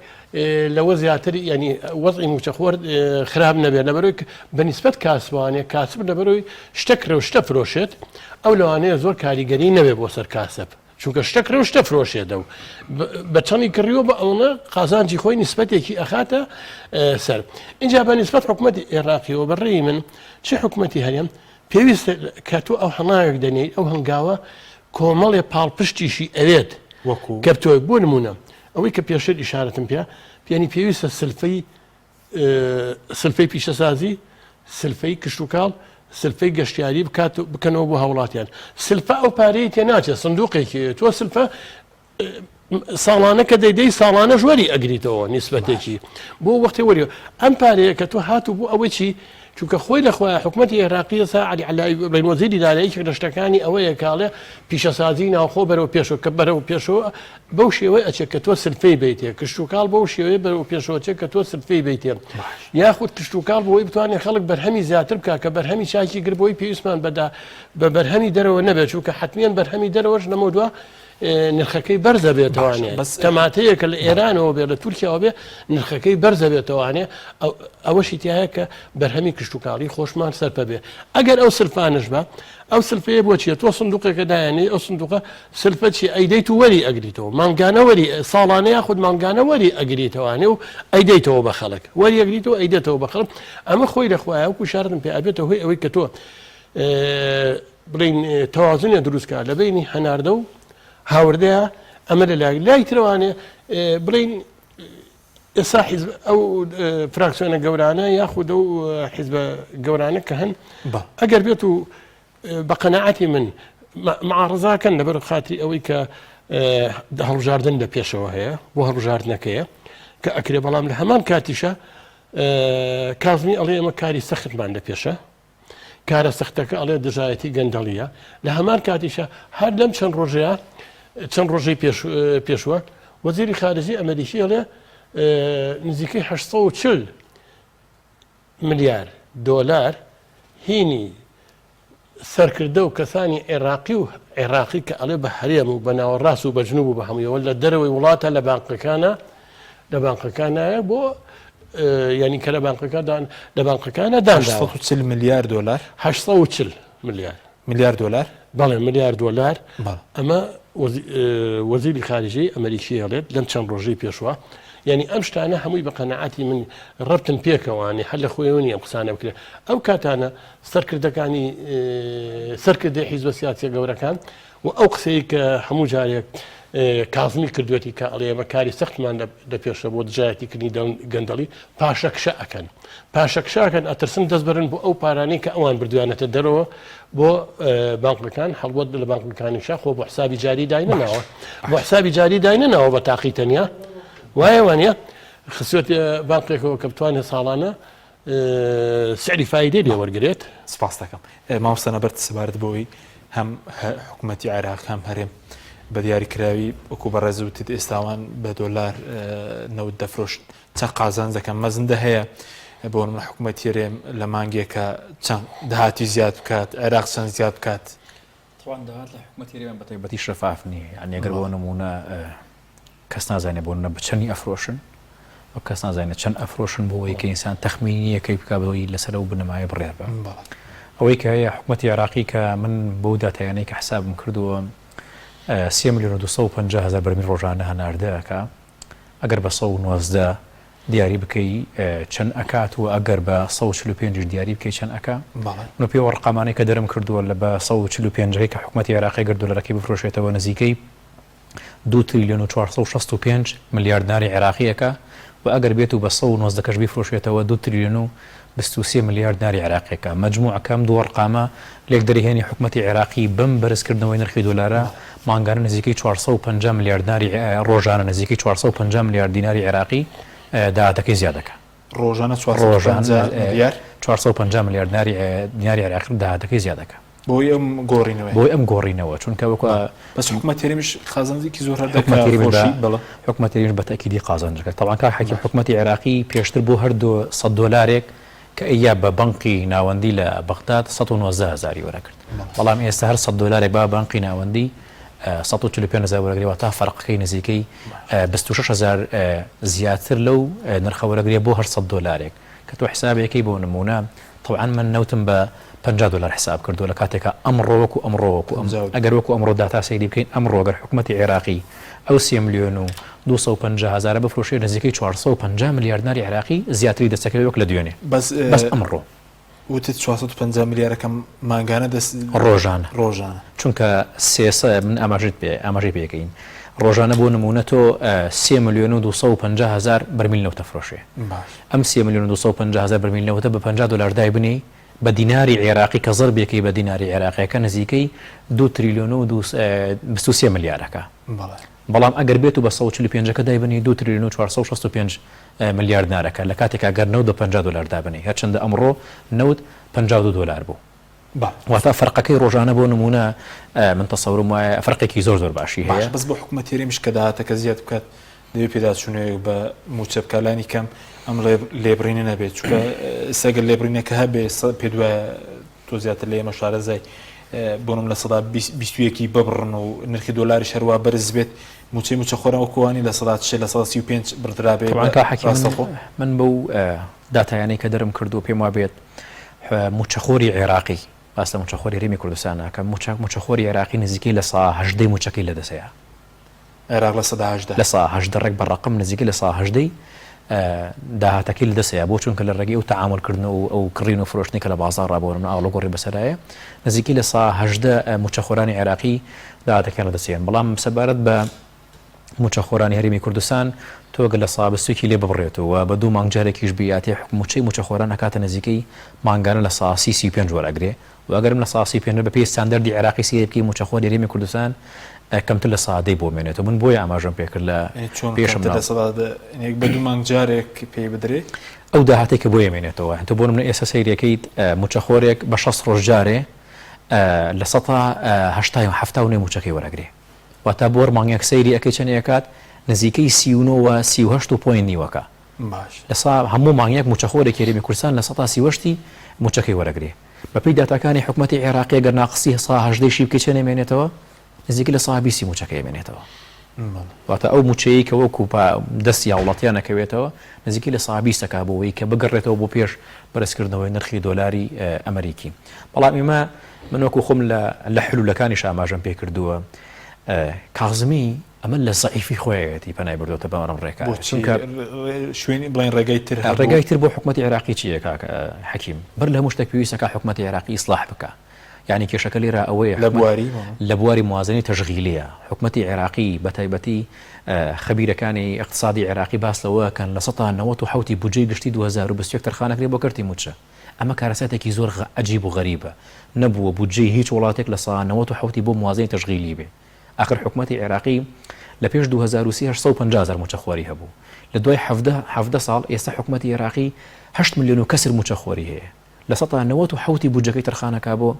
[SPEAKER 4] لەوە زیاتر یانی وەزعی مووچەخۆر خراپ نەبێت لەبەرەوەی بە نیسبەت کاسبوانێ کاسب لەبەرەوەی شتە کرێ و شتە فرۆشێت ئەو لەوانەیە زۆر کاریگەری نەبێت بۆ سەر کاسب. چونکە شتە کڕێ و شتە فرۆشێتەوە بە چەنی کڕیوە بە ئەوەنە قازانجی خۆی نیسبەتێکی ئەخاتە سەر اینجا بە نیسبەت حکوومەتی عێراقیەوە بە ڕێی من چی حکوومەتی هەرێم پێویستە کە تۆ ئەو هەنگاوێک دەنێی ئەو هەنگاوە کۆمەڵێ پاڵپشتیشی ئەوێت
[SPEAKER 1] وەکو
[SPEAKER 4] کە تۆ بۆ نمونە ئەوەی کە پێشتر ئیشارەتم پێ پێنی پێویستە سلفەی سلفەی پیشەسازی، سلفەی کشتوکاڵ، سلفەی گەشتیاری بکات و بکەنەوە بۆ هاوڵاتیان. سلفە ئەو پارەیە تێ ناچێت، سندوقێکی تۆ سلفە ساڵانە کە دەیدەی ساڵانەش وەری ئەگریتەوە نیسبەتێکی بۆ وەختی وەری ئەم پارەیە کە تۆ هاتوو بۆ ئەوەی چی چونکە خۆی لە خۆی حکوومەتی عێراقی ئێستا عەلی عەلاوی بڵێن وەزیری دارایی یەکێک لە شتەکانی ئەوەیە کاڵێ پیشەسازی ناوخۆ بەرەو پێشەوە کە بەرەو پێشەوە بەو شێوەی ئەچێت کە تۆ سلفەی بیتێ کشتوکاڵ بەو شێوەیە بەرەو پێشەوە چێت کە تۆ سلفەی بیتێ یاخود کشتوکاڵ بۆی بتوانێت خەڵک بەرهەمی زیاتر بکە کە بەرهەمی چاکی گر بۆی پێویستمان بەدا بە بەرهەمی دەرەوە نەبێت چونکە حتمیان بەرهەمی دەرەوەش لەمەودوا نرخەکەی بەرزە بێتوانێ بەس تەماتەیە کە لە ئێرانەوە بێ لە تورکیاوە بێ نرخەکەی بەرزە بێتوانێ ئەوەشی تایە کە بەرهەمی کشتتوکاڵی خۆشمان سەرپە بێ ئەگەر ئەو سلفانش بە ئەو سلفەیە بۆ چیە تۆ سندوقێکە دایانەی ئەو سندوقە سلفە چی ئەیدەیت و وەری ئەگریتەوە مانگانە وەری ساڵانە یاخود مانگانە وەری ئەگریتەوانێ و ئەیدەیتەوە بە خەڵک وەری ئەگریتەوە ئەیدەتەوە بە خەڵک ئەمە خۆی لە خۆیان وەکو شارتم پێ ئەبێتە هۆی ئەوەی کە تۆ بڵین تەوازنێ دروستکە لە بینی هەناردە و هاوردەیە ئەمە لە لای لای ترەوانێ بڵین ئێستا حیزب ئەو فراکسیۆنە گەورانە یاخود ئەو حیزبە گەورانە کە هەن ئەگەر بێت و بە قەنەعەتی من معارزاکەن لەبەر خاتری ئەوەی کە هەڵبژاردن لە پێشەوە هەیە بۆ هەڵبژاردنەکەیە کە ئەکرێ بەڵام لە هەمان کاتیشە کازمی ئەڵێ ئێمە کاری سەختمان لە پێشە کارە سەختەکە ئەڵێ دژایەتی گەندەڵیە لە هەمان کاتیشە هەر لەم چەند ڕۆژەیە چەند ڕۆژەی پێشوە وەزیری خارجی ئەمریکی ئەڵێ نزیکەی 840 ملیار دۆلار هینی سەرکردە و کەسانی عێراقی و عێراقی کە ئەڵێ بە هەرێم و بە ناوەڕاست و بە جنوب و بە هەموویەوە لە دەرەوەی وڵاتە لە بانقەکانە لە بانقەکانایە بۆ یعنی کە لە بانقەکەدان لە بانقەکانە دانراوە
[SPEAKER 1] 840 ملیار دۆلار
[SPEAKER 4] 840 ملیار
[SPEAKER 1] ملیار دۆلار
[SPEAKER 4] بەڵێ ملیار دۆلار ئەمە وەزیری خارجی ئەمریکی هەڵێت لەم چەند ڕۆژەی پێشوە یعنی ئەم شتانە هەمووی بە قەنەعاتی من ڕەبتن پێکەوانی هەر لە خۆیەوە نیە ئەم قسانە بکرێت ئەو کاتانە سەرکردەکانی سەرکردەی حیزبە سیاسیە گەورەکان و ئەو قسەی کە هەموو جارێک کازمی کردوێتی کە ئەڵێ ئێمە کاری سەختمان لە پێشە بۆ دژایەتیکردنی گەندەڵی پاشەکشە ئەکەن پاشەکشاکەن ئەترسن دەست بەرن بۆ ئەو پارانەی کە ئەوان بردویانەتە دەرەوە بۆ بانقەکان هەڵوەت لە بانقەکانیشا خۆ بۆ حسابی جاری داینەناوە بۆ حسابی جاری داینەناوە بە تاقی تەنیا وایە وانە خسوێت بانقێکەوە کە بتوانێت ساڵانە سعری فایدەی لێ وەرگرێت.
[SPEAKER 1] سپاست دەکەم مامۆستا نەبەرد سەبارەت بەوەی هەم حکوومەتی عێراق هەم هەرێم بە دیاریکراوی وەکو بەڕێز وتت ئێستاوان بە دۆلار نەوت دەفرۆشن چەند قازانج دەکەن مەزندە هەیە بۆ نمونە حکوومەتی هەرێم لە مانگێکە چەند داهاتی زیاد بکات عێراق چەند زیاد بکات
[SPEAKER 5] تەوان داهات لە حکوومەتی هەرێم بە تایبەتی شەفاف نییە یعنی ئەگەر بۆ نمونە کەس نازانێ بۆ نمونە بە چەنی ئەفرۆشن و کەس نازانێت چەند ئەفرۆشن بۆ ئەوەی کە ئینسان تەخمینیەکەی بکا بەوەی لەسەر ئەو بنەمایە بڕیار بە ئەوەی کە هەیە حکوومەتی عێراقی کە من بەو داتایانەی کە حسابم کردووە سێ ملیۆن و 250 هەزار بەرمیل ڕۆژانە هەناردە ئەکا ئەگەر بە 119 دیاری بکەی چەند ئەکات و ئەگەر بە 145 دیاری بکەی چەند ئەکا من پێوە ڕقامانەی کە دەرم کردووە لە بە 145 کە حکوومەتی عێراقی گەر دۆلارەکەی بفرۆشێتەوە نزیکەی دوو تریلیۆن و 465 ملیار دیناری عێراقی ئەکا و ئەگەر بێت و بە 119 کەش بیفرۆشێتەوە دوو تریلیۆن و 23 ملیار دیناری عێراقی ئەکا. مەجموع کە ئەم دوو ئەرقامە لێک دەرهێنی حکومەتی عێراقی بەم بەرزکردنەوەی نرخی دۆلارە مانگانە نزیکەی 450 ملیار دیناری ڕۆژانە نزیکەی 450 ملیار دیناری عێراقی داهاتەکەی زیاد ئەکا.
[SPEAKER 1] ڕۆژانە 450 ملیار؟
[SPEAKER 5] 450 ملیار دیناری عێراقی داهاتەکەی زیاد ئەکا.
[SPEAKER 1] بۆی ئەم گۆڕینەوەیە.
[SPEAKER 5] بۆی ئەم گۆڕینەوە چونکە وەکو
[SPEAKER 1] بەس حکومەت هەرێمیش قازانجێکی زۆر هەر دەکات خۆشی بەڵێ.
[SPEAKER 5] حکومەت هەرێمیش بە تەئکیدی قازانج دەکات تەبعەن کاک حەکیم حکومەتی عێراقی پێشتر بۆ هەر 200 دۆلارێک کە ئەیا بە بەنقی ناوەندی لە بەغداد 119 هەزاری وەرەگرت بەڵام ئێستا هەر 100 دۆلارێک با بەنقی ناوەندی 145 هەزار وەرەگرێ واتا فەرقەکەی نزیکەی 26 هەزار زیاتر لەو نرخە وەرەگرێ بۆ هەر 100 دۆلارێک کە تۆ حسابێکی بۆ نمونە تەبعەن من نەوتم بە. 50 دۆلار حساب کردووە لە کاتێکا ئەمڕۆ وەکو ئەمڕۆ وەکو ئەم ئەگەر وەکو ئەمڕۆ داتا سەیری بکەین ئەمڕۆ گەر حکومەتی عێراقی ئەو سێ ملیۆن و 250 هەزارە بفرۆشێ نزیکەی 450 ملیار دیناری عێراقی زیاتری دەستەکەوێت وەک لە دوێنێ
[SPEAKER 1] بەس
[SPEAKER 5] بەس ئەمڕۆ
[SPEAKER 1] وتت 450 ملیارەکە مانگانە دەست
[SPEAKER 5] ڕۆژانە
[SPEAKER 1] ڕۆژانە
[SPEAKER 5] چونکە سێسە من ئاماژت پێ ئاماژەی پێکەین ڕۆژانە بۆ نمونە تۆ سێ ملیۆن و 250 هزار بەرمیل نەوتە فرۆشێ ئەم سێ ملیۆن و 250 هزار بەرمیل نەوتە بە 50 دلار دای بنێی بە دیناری عێراقی کە زەربێکەی بە دیناری عێراقیەکە نزیکەی دوو تریلیۆن و 23 ملیارەکە بەڵام ئەگەر بێت و بە 145 ەکە دایبنی 2 تریلیۆن و 465 ملیار دینارەکە لە کاتێکا گەر نەوت بە 50 دۆلار دابنێی هەرچەندە ئەمڕۆ نەوت 52 دۆلار بوو واتە فەرقەکەی ڕۆژانە بۆ نمونە من تەسەورم وایە فەرقێکی زۆر زۆر باشی هەیە.
[SPEAKER 1] باشە بەس بۆ حکومەت هەرێمیش کە داهاتەکە زیاد بکات دەبێت پێداچوونەوەیەک بە مووچە بکات لانی کەم ئەم لێبڕینە نەبێت چونکە ئێستا گەر لێبڕینەکە هەبێ پێت وایە تۆ زیاتر لە ئێمە شارەزای بۆنم 21% ببڕن و نرخی دۆلاریش هەروا بەرز بێت مووچەی مووچەخۆران وەکوانی 40 35% بڕدرابێ
[SPEAKER 5] طبعا کاک حەکیم
[SPEAKER 1] ڕاستەوخۆ.
[SPEAKER 5] من بەو داتایانەی کە دەرم کردووە پێم وابێت مووچەخۆری عێراقی باس لە مووچەخۆری هەرێمی کوردستان ناکەم مووچە مووچەخۆری عێراقی نزیکەی 18% مووچەکەی لەدەست هەیە
[SPEAKER 1] عێراق 18%
[SPEAKER 5] 18% ڕێک بە ڕەقم نزیکەی 18% داهاتەکەی لەدەست هەیە بۆ چونکە لە ڕێگەی ئەو تەعامول کردن و ئەو کڕین و فرۆشتنی کە لە بازاڕا بۆ نمونە ئاڵوگۆڕی بەسەرایە نزیکەی 18% مووچەخۆرانی عێراقی داهاتەکەیان لەدەست هەیە بەڵام سەبارەت بە مووچەخۆرانی هەرێمی کوردستان تۆ گەر لە سا بیستێکی لێ ببڕێت و بە دوو مانگ جارێکیش بیاتێ حوکم مووچەی مووچەخۆران ئەکاتە نزیکەی مانگانە لە سا سی 35 وەرئەگرێ و ئەگەرم لە سا 35 بە پێی ستاندەردی عێراقی سەیری بکەی مووچەخۆری هەرێمی کوردستان کەمتر لە سا دەی بۆ مێنێتەوە من بۆیە ئاماژەم پێ کرد لە
[SPEAKER 1] یانی چۆن
[SPEAKER 5] پێشم
[SPEAKER 1] کەمتر
[SPEAKER 5] ناو
[SPEAKER 1] لە سەدا دە یانی بە دوو مانگ جارێک پێی بدرێ؟
[SPEAKER 5] ئەو داهاتەی کە بۆی ئەمێنێتەوە یانی تۆ بۆ نمونە ئێستا سەیری ئەکەیت مووچەخۆرێک بە 60 ڕۆژ جارێ لە سەتا هەشتا و حەفتا و نۆی مووچەکەی وەرئەگرێ واتا بۆ هەر مانگێک سەیری ئەکەی چەند ئەکات نزیکەی 39 و 38 و point نیوەکە
[SPEAKER 1] باش.
[SPEAKER 5] لە سا هەموو مانگێک مووچەخۆرێکی هەرێمی کوردستان لە سەتا 38 ی مووچەکەی وەرەگرێ بەپێی داتاکانی حکومەتی عێراقی ئەگەر ناقسی سا 18 شی بکەی چەند ئەمێنێتەوە نزیکەی لە سا 20 ی مووچەکەی ئەمێنێتەوە واتە ئەو مووچەیەی کە وەکو پا دەستی هاوڵاتیان ئەکەوێتەوە نزیکەی لە سا 20 ئەکا بۆ ئەوەی کە بگەڕێتەوە بۆ پێش بەرزکردنەوەی نرخی دۆلاری ئەمریکی بەڵام ئێمە من وەکو خۆم لە لە حلولەکانیش ئاماژەم پێ کردووە کازمی ئەمە لە زەعیفی خۆیەتی پەنای بردۆتە بە ئەم ڕێکارە
[SPEAKER 1] بۆچی
[SPEAKER 5] چونکە
[SPEAKER 1] شوێنی بڵێن ڕێگای تر هەبوو؟
[SPEAKER 5] ڕێگای تر بۆ حکومەتی عێراقی چییە کاک حەکیم بەر لە هەموو شتێک پێویستە حکومەتی عێراقی ئیسلاح بکا یعنی کێشەکە لێرە ئەوەیە
[SPEAKER 1] لە بواری
[SPEAKER 5] لە بواری موازنەی تەشغیلیە حکومەتی عێراقی بە تایبەتی خەبیرەکانی اقتصادی عێراقی باس لەوە کەن لە سەتا 97 بودجەی گشتی 2021 تەرخانەکرێ بۆ کەرتی مووچە ئەمە کارەساتێکی زۆر عەجیب و غەریبە، نەبووە بودجەی هیچ وڵاتێک 97% ی بۆ موازنەی تەشغیلی بێ. ئاخر حکومەتی عێراقی لە پێش 2003 850 هەزار مووچەخۆری هەبوو، لە دوای 17 حەڤدە ساڵ ئێستا حکومەتی عێراقی هەشت ملیۆن و کەسر مووچەخۆری هەیە. 97% ی بودجەکەی تەرخانەکا بۆ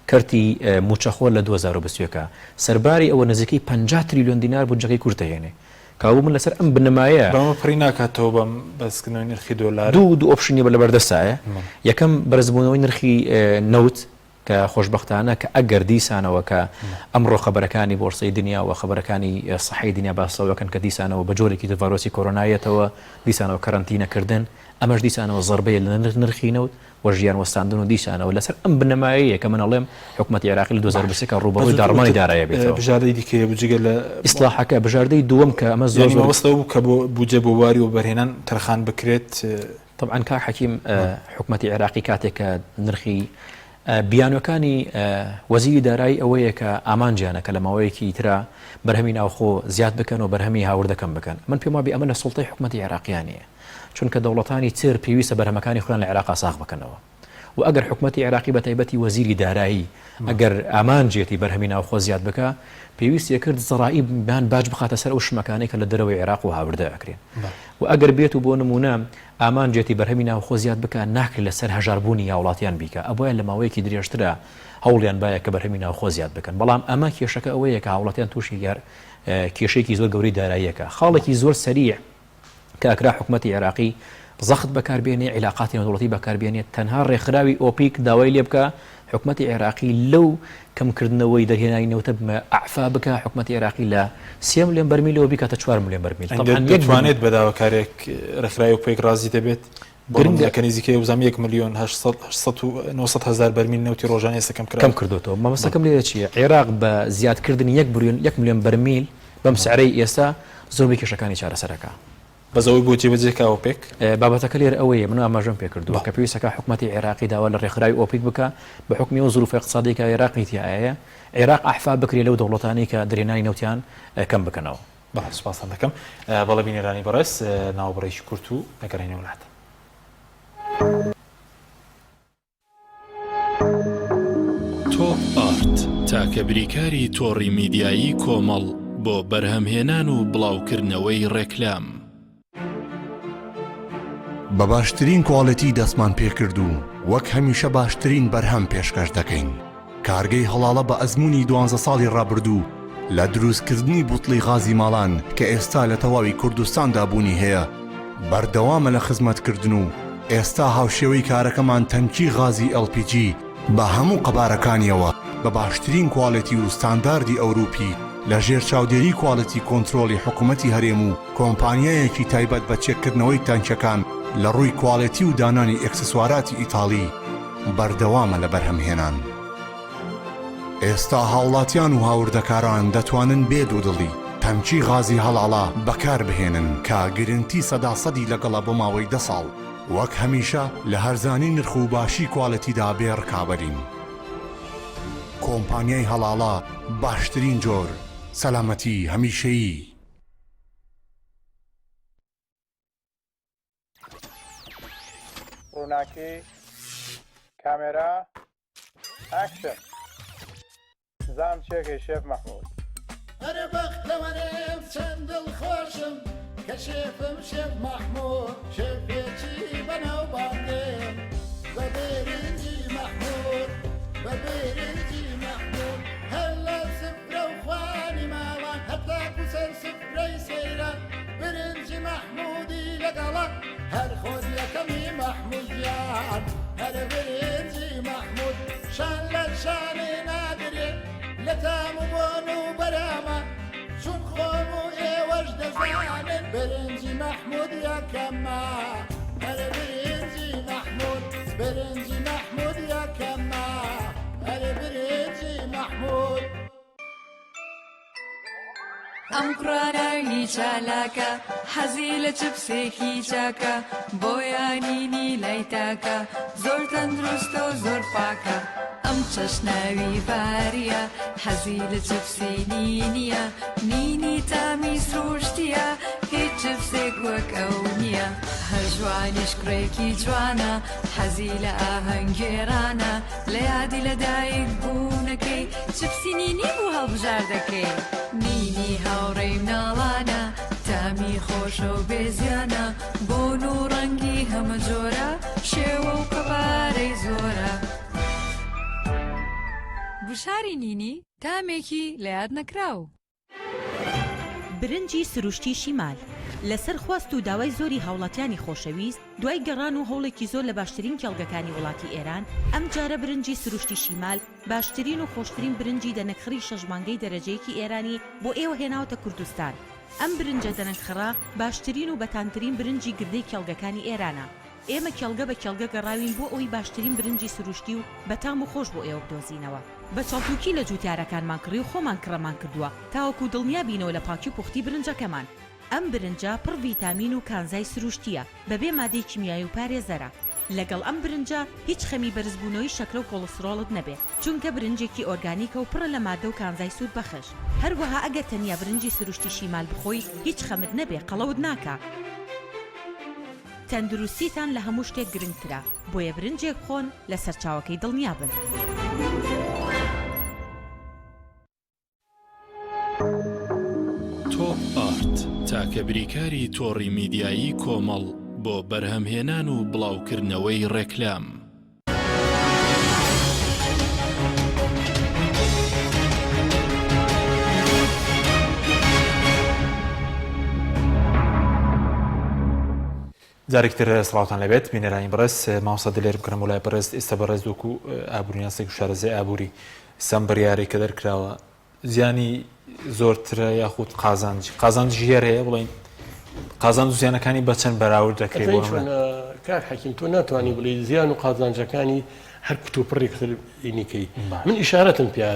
[SPEAKER 5] کەرتی مووچەخۆر لە 2021 سەرباری ئەوە نزیکەی 50 تریلیۆن دینار بودجەکەی کورت دەهێنێ. کەوابوو من لەسەر ئەم بنەمایە.
[SPEAKER 1] بەمە پڕی ناکاتەوە بەم بەرزکردنەوەی نرخی دۆلار؟
[SPEAKER 5] دوو دوو option ی لەبەردەستایە، یەکەم بەرزبوونەوەی نرخی نەوت کە خۆشبەختانە کە ئەگەر دیسانەوە کە ئەمڕۆ خەبەرەکانی بۆرسەی دنیا و خەبەرەکانی سەحەی دنیا باس لەوە دەکەن کە دیسانەوە بە جۆرێکی تر ڤایرۆسی کۆرۆنا یەتەوە دیسانەوە کەرەنتینەکردن ئەمەش دیسانەوە زەربەیە لە نرخی نەوت و ژیان وەستاندن و دیسانەوە لەسەر ئەم بنەمایەیە کە من ئەڵێم حکومەتی عێراقی لە 2023 کە ڕووبەڕووی داڕمانی دارایی بێتەوە.
[SPEAKER 1] بژاردەی دیکە هەبوو جگە لە
[SPEAKER 5] ئیسڵاحەکە، بژاردەی دووەم کە ئەمە زۆر
[SPEAKER 1] یانی مەبەست ئەوە بوو کە بۆ بودجە بۆ بواری وەبەرهێنان تەرخان بکرێت؟
[SPEAKER 5] تەبعەن کاک حەکیم حکومەتی عێراقی کاتێک کە نرخی بیانوەکانی وەزیری دارایی ئەوەیە کە ئامانجیانە کە لە ماوەیەکی ترا بەرهەمی ناوخۆ زیاد بکەن و بەرهەمی هاوردە کەم بکەن من پێم وابێ ئەمە لە سوڵتەی حکومەتی عێراقیان نییە چونکە دەوڵەتانی تر پێویستە بەرهەمەکانی خۆیان لە عێراقا ساغ بکەنەوە و ئەگەر حکومەتی عێراقی بە تایبەتی وەزیری دارایی ئەگەر ئامانجێتی بەرهەمی ناوخۆ زیاد بکا پێویستی کرد زەڕائیب یان باج بخاتە سەر ئەو شمەکانەی کە لە دەرەوەی عێراق و هاوردە ئەکرێن و ئەگەر بێت و بۆ نمونە ئامانجێتی بەرهەمی ناوخۆ زیاد بکا ناکرێت لەسەر هەژاربوونی هاوڵاتیان بیکا ئەبوایە لە ماوەیەکی درێژترا هەوڵیان بایە کە بەرهەمی ناوخۆ زیاد بکەن بەڵام ئەمە کێشەکە ئەوەیە کە هاوڵاتیان تووشی کێشەیەکی زۆر گەورەی داراییەکە خاڵێکی زۆر سەریع کە ئەکرا حکومەتی عێراقی زەخت بەکار بێنێ، عیلاقاتی نێودەوڵەتی بەکار بێنێ، تەنها ڕێکخراوی ئۆپیک داوای لێ بکا حکومەتی عێراقی لەو کەمکردنەوەی دەرهێنانی نەوتە بمە ئەعفا بکا، حکومەتی عێراقی لە سێ ملیۆن بەرمیلەوە بیکاتە چوار ملیۆن بەرمیل.
[SPEAKER 1] ئەندێ
[SPEAKER 5] تەبعەن یەک
[SPEAKER 1] دەتوانێت بە داواکاریەک ڕێکخراوی ئۆپێک ڕازی دەبێت؟ گرنگە کە نزیکەی وزام 1 ملیۆن 900 هزار بەرمیل نەوتی ڕۆژانە ئێستا کەم
[SPEAKER 5] کرا کەم کردوتەوە مەبەستەکەم لێرە چییە عێراق بە زیادکردنی 1 بریۆن 1 ملیۆن بەرمیل بەم سعرەی ئێستا زۆربەی کێشەکانی چارەسەرەکە.
[SPEAKER 1] بەس ئەوەی بۆ جێبەجێ کا ئۆپێک؟
[SPEAKER 5] بابەتەکە لێرە ئەوەیە من ئاماژەم پێ کردووە کە پێویستەکە حکومەتی عێراقی داوا لە ڕێکخراوی ئۆپیک بکا بە حوکمی ئەو زروفە ئیقتسادیەی کە عێراقی تیایە عێراق ئەحفا بکرێ لەو دەوڵەتانەی کە دەرهێنانی نەوتیان کەم بکەنەوە.
[SPEAKER 1] بەڵێ سوپاستان دەکەم. بەڵێ بینەرانی بەڕێز ناوبڕێکی کورت و دەگەڕێینەوە لاتان.
[SPEAKER 6] تۆپ ئارت، تاکە بریکاری تۆڕی میدیایی کۆمەڵ بۆ بەرهەمهێنان و بڵاوکردنەوەی ڕێکلام.
[SPEAKER 7] بە باشترین کواڵێتی دەستمان پێکرد و وەک هەمیشە باشترین بەرهەم پێشکەش دەکەین. کارگەی هەڵاڵە بە ئەزموونی دوانزە ساڵی ڕابردوو لە دروستکردنی بوتڵی غازی ماڵان کە ئێستا لە تەواوی کوردستاندا بوونی هەیە بەردەوامە لە خزمەتکردن و ئێستا هاوشێوەی کارەکەمان تەنکی غازی LPG بە هەموو قەبارەکانیەوە بە باشترین کواڵێتی و ستانداردی ئەوروپی لە ژێر چاودێری کواڵێتی کۆنترۆڵی حکومەتی هەرێم و کۆمپانیایەکی تایبەت بە چێککردنەوەی تانکیەکان لە ڕووی کواڵێتی و دانانی ئێکسسواراتی ئیتاڵی بەردەوامە لە بەرهەمهێنان. ئێستا هاوڵاتیان و هاوردەکاران دەتوانن بێ دوودڵی تەنکی غازی هەڵاڵە بەکاربهێنن کە گرنتی سەدا سەدی لەگەڵە بۆ ماوەی دە ساڵ. وەک هەمیشە لە هەرزانی نرخ و باشی کوالێتیدا بێ ڕکابەرین. کۆمپانیای هەڵاڵە باشترین جۆر، سەلامەتی هەمیشەیی.
[SPEAKER 8] ڕووناکی، کامێرا، ئاکشن. زام چێکەی شێف مەحمود.
[SPEAKER 9] ئەرێ بەختەوەرم چەند دڵخۆشم کە شێفم شێف مەحمود شێفێکی بەناوبانگم بە برنجی مەحمود بە برنجی مەحمود هەر لە سفرە و خوانی ماڵان هەتاکو سەر سفرەی سەیران برنجی مەحمودی لەگەڵە هەر خۆت یەکەمی مەحمود گیان هەر برنجی مەحمود شان لە شانی نادرێ لە تام و بۆن و بەرامە چون خۆم و ئێوەش دەزانن برنجی مەحمود یەکەمە هەر برنجی مەحمود برنجی مەحمود یەکەمە هەر برنجی مەحمود.
[SPEAKER 10] ئەم کوڕە ناوی چالاکە حەزی لە چپسێکی چاکە بۆیە نینی لای تاکە زۆر تەندروستە و زۆر پاکە ئەم چەش ناوی باریە حەزی لە چپسی نینیە نینی تامی سروشتیە هیچ چپسێک وەک ئەو نییە هەر جوانیش کوڕێکی جوانە حەزی لە ئاهەنگگێڕانە لە یادی لە دایک بوونەکەی چپسی نینی بوو هەڵبژاردەکەی. نینی هاوڕێی مناڵانە تامی خۆشە و بێ زیانە بۆن و ڕەنگی هەمە جۆرە شێوە و قەبارەی زۆرە. گوشاری نینی تامێکی لە یاد نەکراو.
[SPEAKER 11] برنجی سروشتی شیمال، لەسەر خواست و داوای زۆری هاوڵاتیانی خۆشەویست، دوای گەڕان و هەوڵێکی زۆر لە باشترین کێڵگەکانی وڵاتی ئێران، ئەمجارە برنجی سروشتی شیمال باشترین و خۆشترین برنجی دەنەکخڕی شەش مانگەی دەرەجەیەکی ئێرانی بۆ ئێوە هێناوەتە کوردستان. ئەم برنجە دەنەکخڕە باشترین و بەتامترین برنجی گردەی کێڵگەکانی ئێرانە. ئێمە کێڵگە بە کێڵگە گەڕاوین بۆ ئەوەی باشترین برنجی سروشتی و بەتام و خۆش بۆ ئێوە بدۆزینەوە. بە چەڵتوکی لە جوتیارەکانمان کڕی و خۆمان کڕەمان کردووە تاوەکو دڵنیا بینەوە لە پاکی و پوختی برنجەکەمان. ئەم برنجە پڕ ڤیتامین و کانزای سروشتییە بەبێ مادەی کیمیایی و پارێزەرە. لەگەڵ ئەم برنجە هیچ خەمی بەرزبوونەوەی شەکرە و کۆڵسترۆڵت نەبێ چونکە برنجێکی ئۆرگانیکە و پڕە لە مادە و کانزای سوودبەخش. هەروەها ئەگەر تەنیا برنجی سروشتی شیمال بخۆی هیچ خەمت نەبێ قەڵەوت ناکا. تەندروستیتان لە هەموو شتێک گرنگترە، بۆیە برنجێک بخۆن لە سەرچاوەکەی دڵنیابن.
[SPEAKER 6] تۆپ ئارت، تاکە بریکاری تۆڕی میدیایی کۆمەڵ بۆ بەرهەمهێنان و بڵاوکردنەوەی ڕێکلام.
[SPEAKER 1] جارێکی تر سڵاوتان لێبێت بینەرانی بەڕێز مامۆستا دلێر بکەنە بۆ لای بەڕێز ئێستا بەڕێز وەکو ئابووریناسێک و شارەزای ئابووری سەم بڕیارێک کە دەرکراوە زیانی زۆرترە یاخود قازانجی قازانجی هەر هەیە بڵێین قازانج و زیانەکانی بە چەند بەراورد دەکرێت بۆ نمونە؟
[SPEAKER 4] کاک حەکیم تۆ ناتوانی بڵێی زیان و قازانجەکانی هەر کوتوپڕ یەکتر ئینیکەی من ئیشارەتم پیا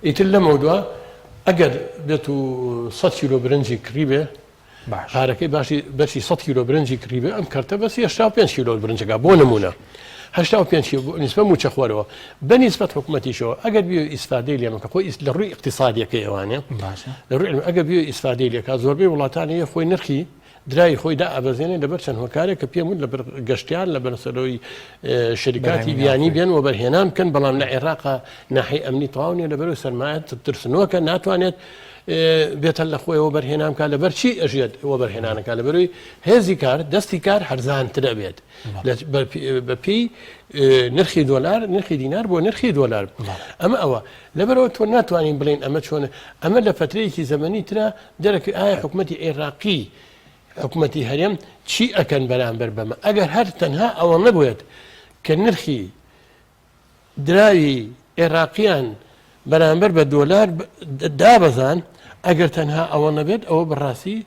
[SPEAKER 4] ئیتر لەمەودوا ئەگەر بێت و 100 کیلۆ برنجی کڕی بێ پارەکەی باشی بەشی 100 کیلۆ برنجی کڕی بێ ئەم کەرتە بەس 85 کیلۆ برنجەکە بۆ نمونە 85 کیلۆ نیسبە موچەخۆرەوە بە نیسبەت حکوومەتیشەوە ئەگەر بێ ئیسفادەی لێ مەکە خۆی لە ڕووی اقتصادیەکەی ئەوانێ لە ڕووی ئەگەر بێ ئیسفادەی لێکا زۆربەی وڵاتانی خۆی نرخی دراوی خۆی دائەبەزێنێ لەبەر چەند هۆکارێک کە پێم وت لەبەر گەشتیار لەبەر سەرەوەی شەریکاتی بیانی بێن وەبەرهێنان بکەن بەڵام لە عێراقا ناحی ئەمنی تەواو نیە لەبەرەوەی سەرمایە ترسنۆکە ناتوانێت بێتە لە خۆی وەبەرهێنان بکات لەبەر چی ئەژێت وەبەرهێنانەکە لەبەرەوەی هێزی کار دەستی کار هەرزانترە بێت بە پێی نرخی دۆلار نرخی دینار بۆ نرخی دۆلار ئەمە ئەوە لەبەرەوە تۆ ناتوانین بڵین ئەمە چۆنە ئەمە لە فترەیەکی زەمەنی ترە دەرەکەوێ ئایا حکومەتی عێراقی حکومەتی هەرێم چی ئەکەن بەرامبەر بەمە ئەگەر هەر تەنها ئەوە نەبێت کە نرخی دراوی عێراقیان بەرامبەر بە دۆلار دابەزان ئەگەر تەنها ئەوە نەبێت ئەوە بەڕاستی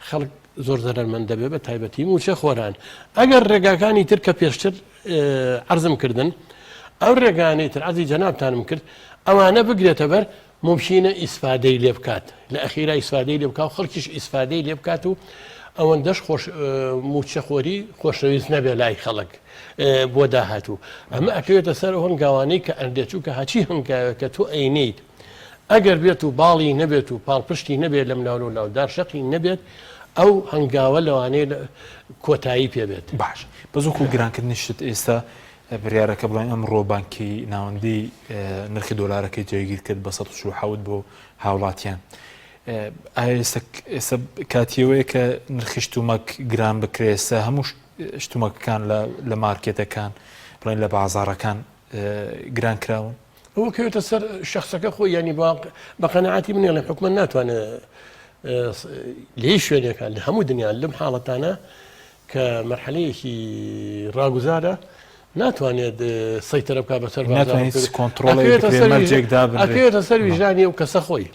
[SPEAKER 4] خەڵک زۆر زەرمەند دەبێت بە تایبەتی موچە خۆران ئەگەر ڕێگاکانی تر کە پێشتر عرضم کردن ئەو ڕێگانەی تر عەرزی جەنابتانم کرد ئەوانە بگرێتە بەر مومکینە ئیسفادەی لێ بکات لە ئەخیرا ئیسفادەی لێ بکا و خەڵکیش ئیسفادەی لێ بکات و ئەوەندەش خۆش موچەخۆری خۆشەویست نەبێ لای خەڵک بۆ داهاتوو ئەمە ئەکەوێتە سەر ئەو هەنگاوانەی کە ئەندێ چووکە هەچی هەنگاوێکە تۆ ئەینیت ئەگەر بێت و باڵی نەبێت و پاڵپشتی نەبێت لەم ناو لاو دارشەقی نەبێت ئەو هەنگاوە لەوانەیە کۆتایی پێبێت
[SPEAKER 1] باش بەس وەکو گرانکردنی شت ئێستا بڕیارە کە بڵێن ئەمڕۆ بانکی ناوەندی نرخی دۆلارەکەی جێگیر کرد بە 147 بۆ هاوڵاتیان. ئێستا کاتیەوەیە کە نرخی شتومەک گران بکرێت ئێستا هەموو شتومەکەکان لە مارکێتەکان بڵێن لە بازاڕەکان گران کراون.
[SPEAKER 4] ئەوە کەوێتە سەر شخصەکە خۆی ینی بە قەنەعاتی منێڵێ حکومە ناتوانێت لە هیچ شوێنێکان لە هەموو دنیا لەم حاڵەتانە کە مەرحەلەیەکی ڕاگوزارە ناتوانێت سەیتەرە بکات بەسەر
[SPEAKER 1] ناتوانێت کۆنترۆڵێک بکرێت مەرجێک دابنرێت
[SPEAKER 4] ئەکەوێتە سەر ویژدانی ئەو کەسە خۆی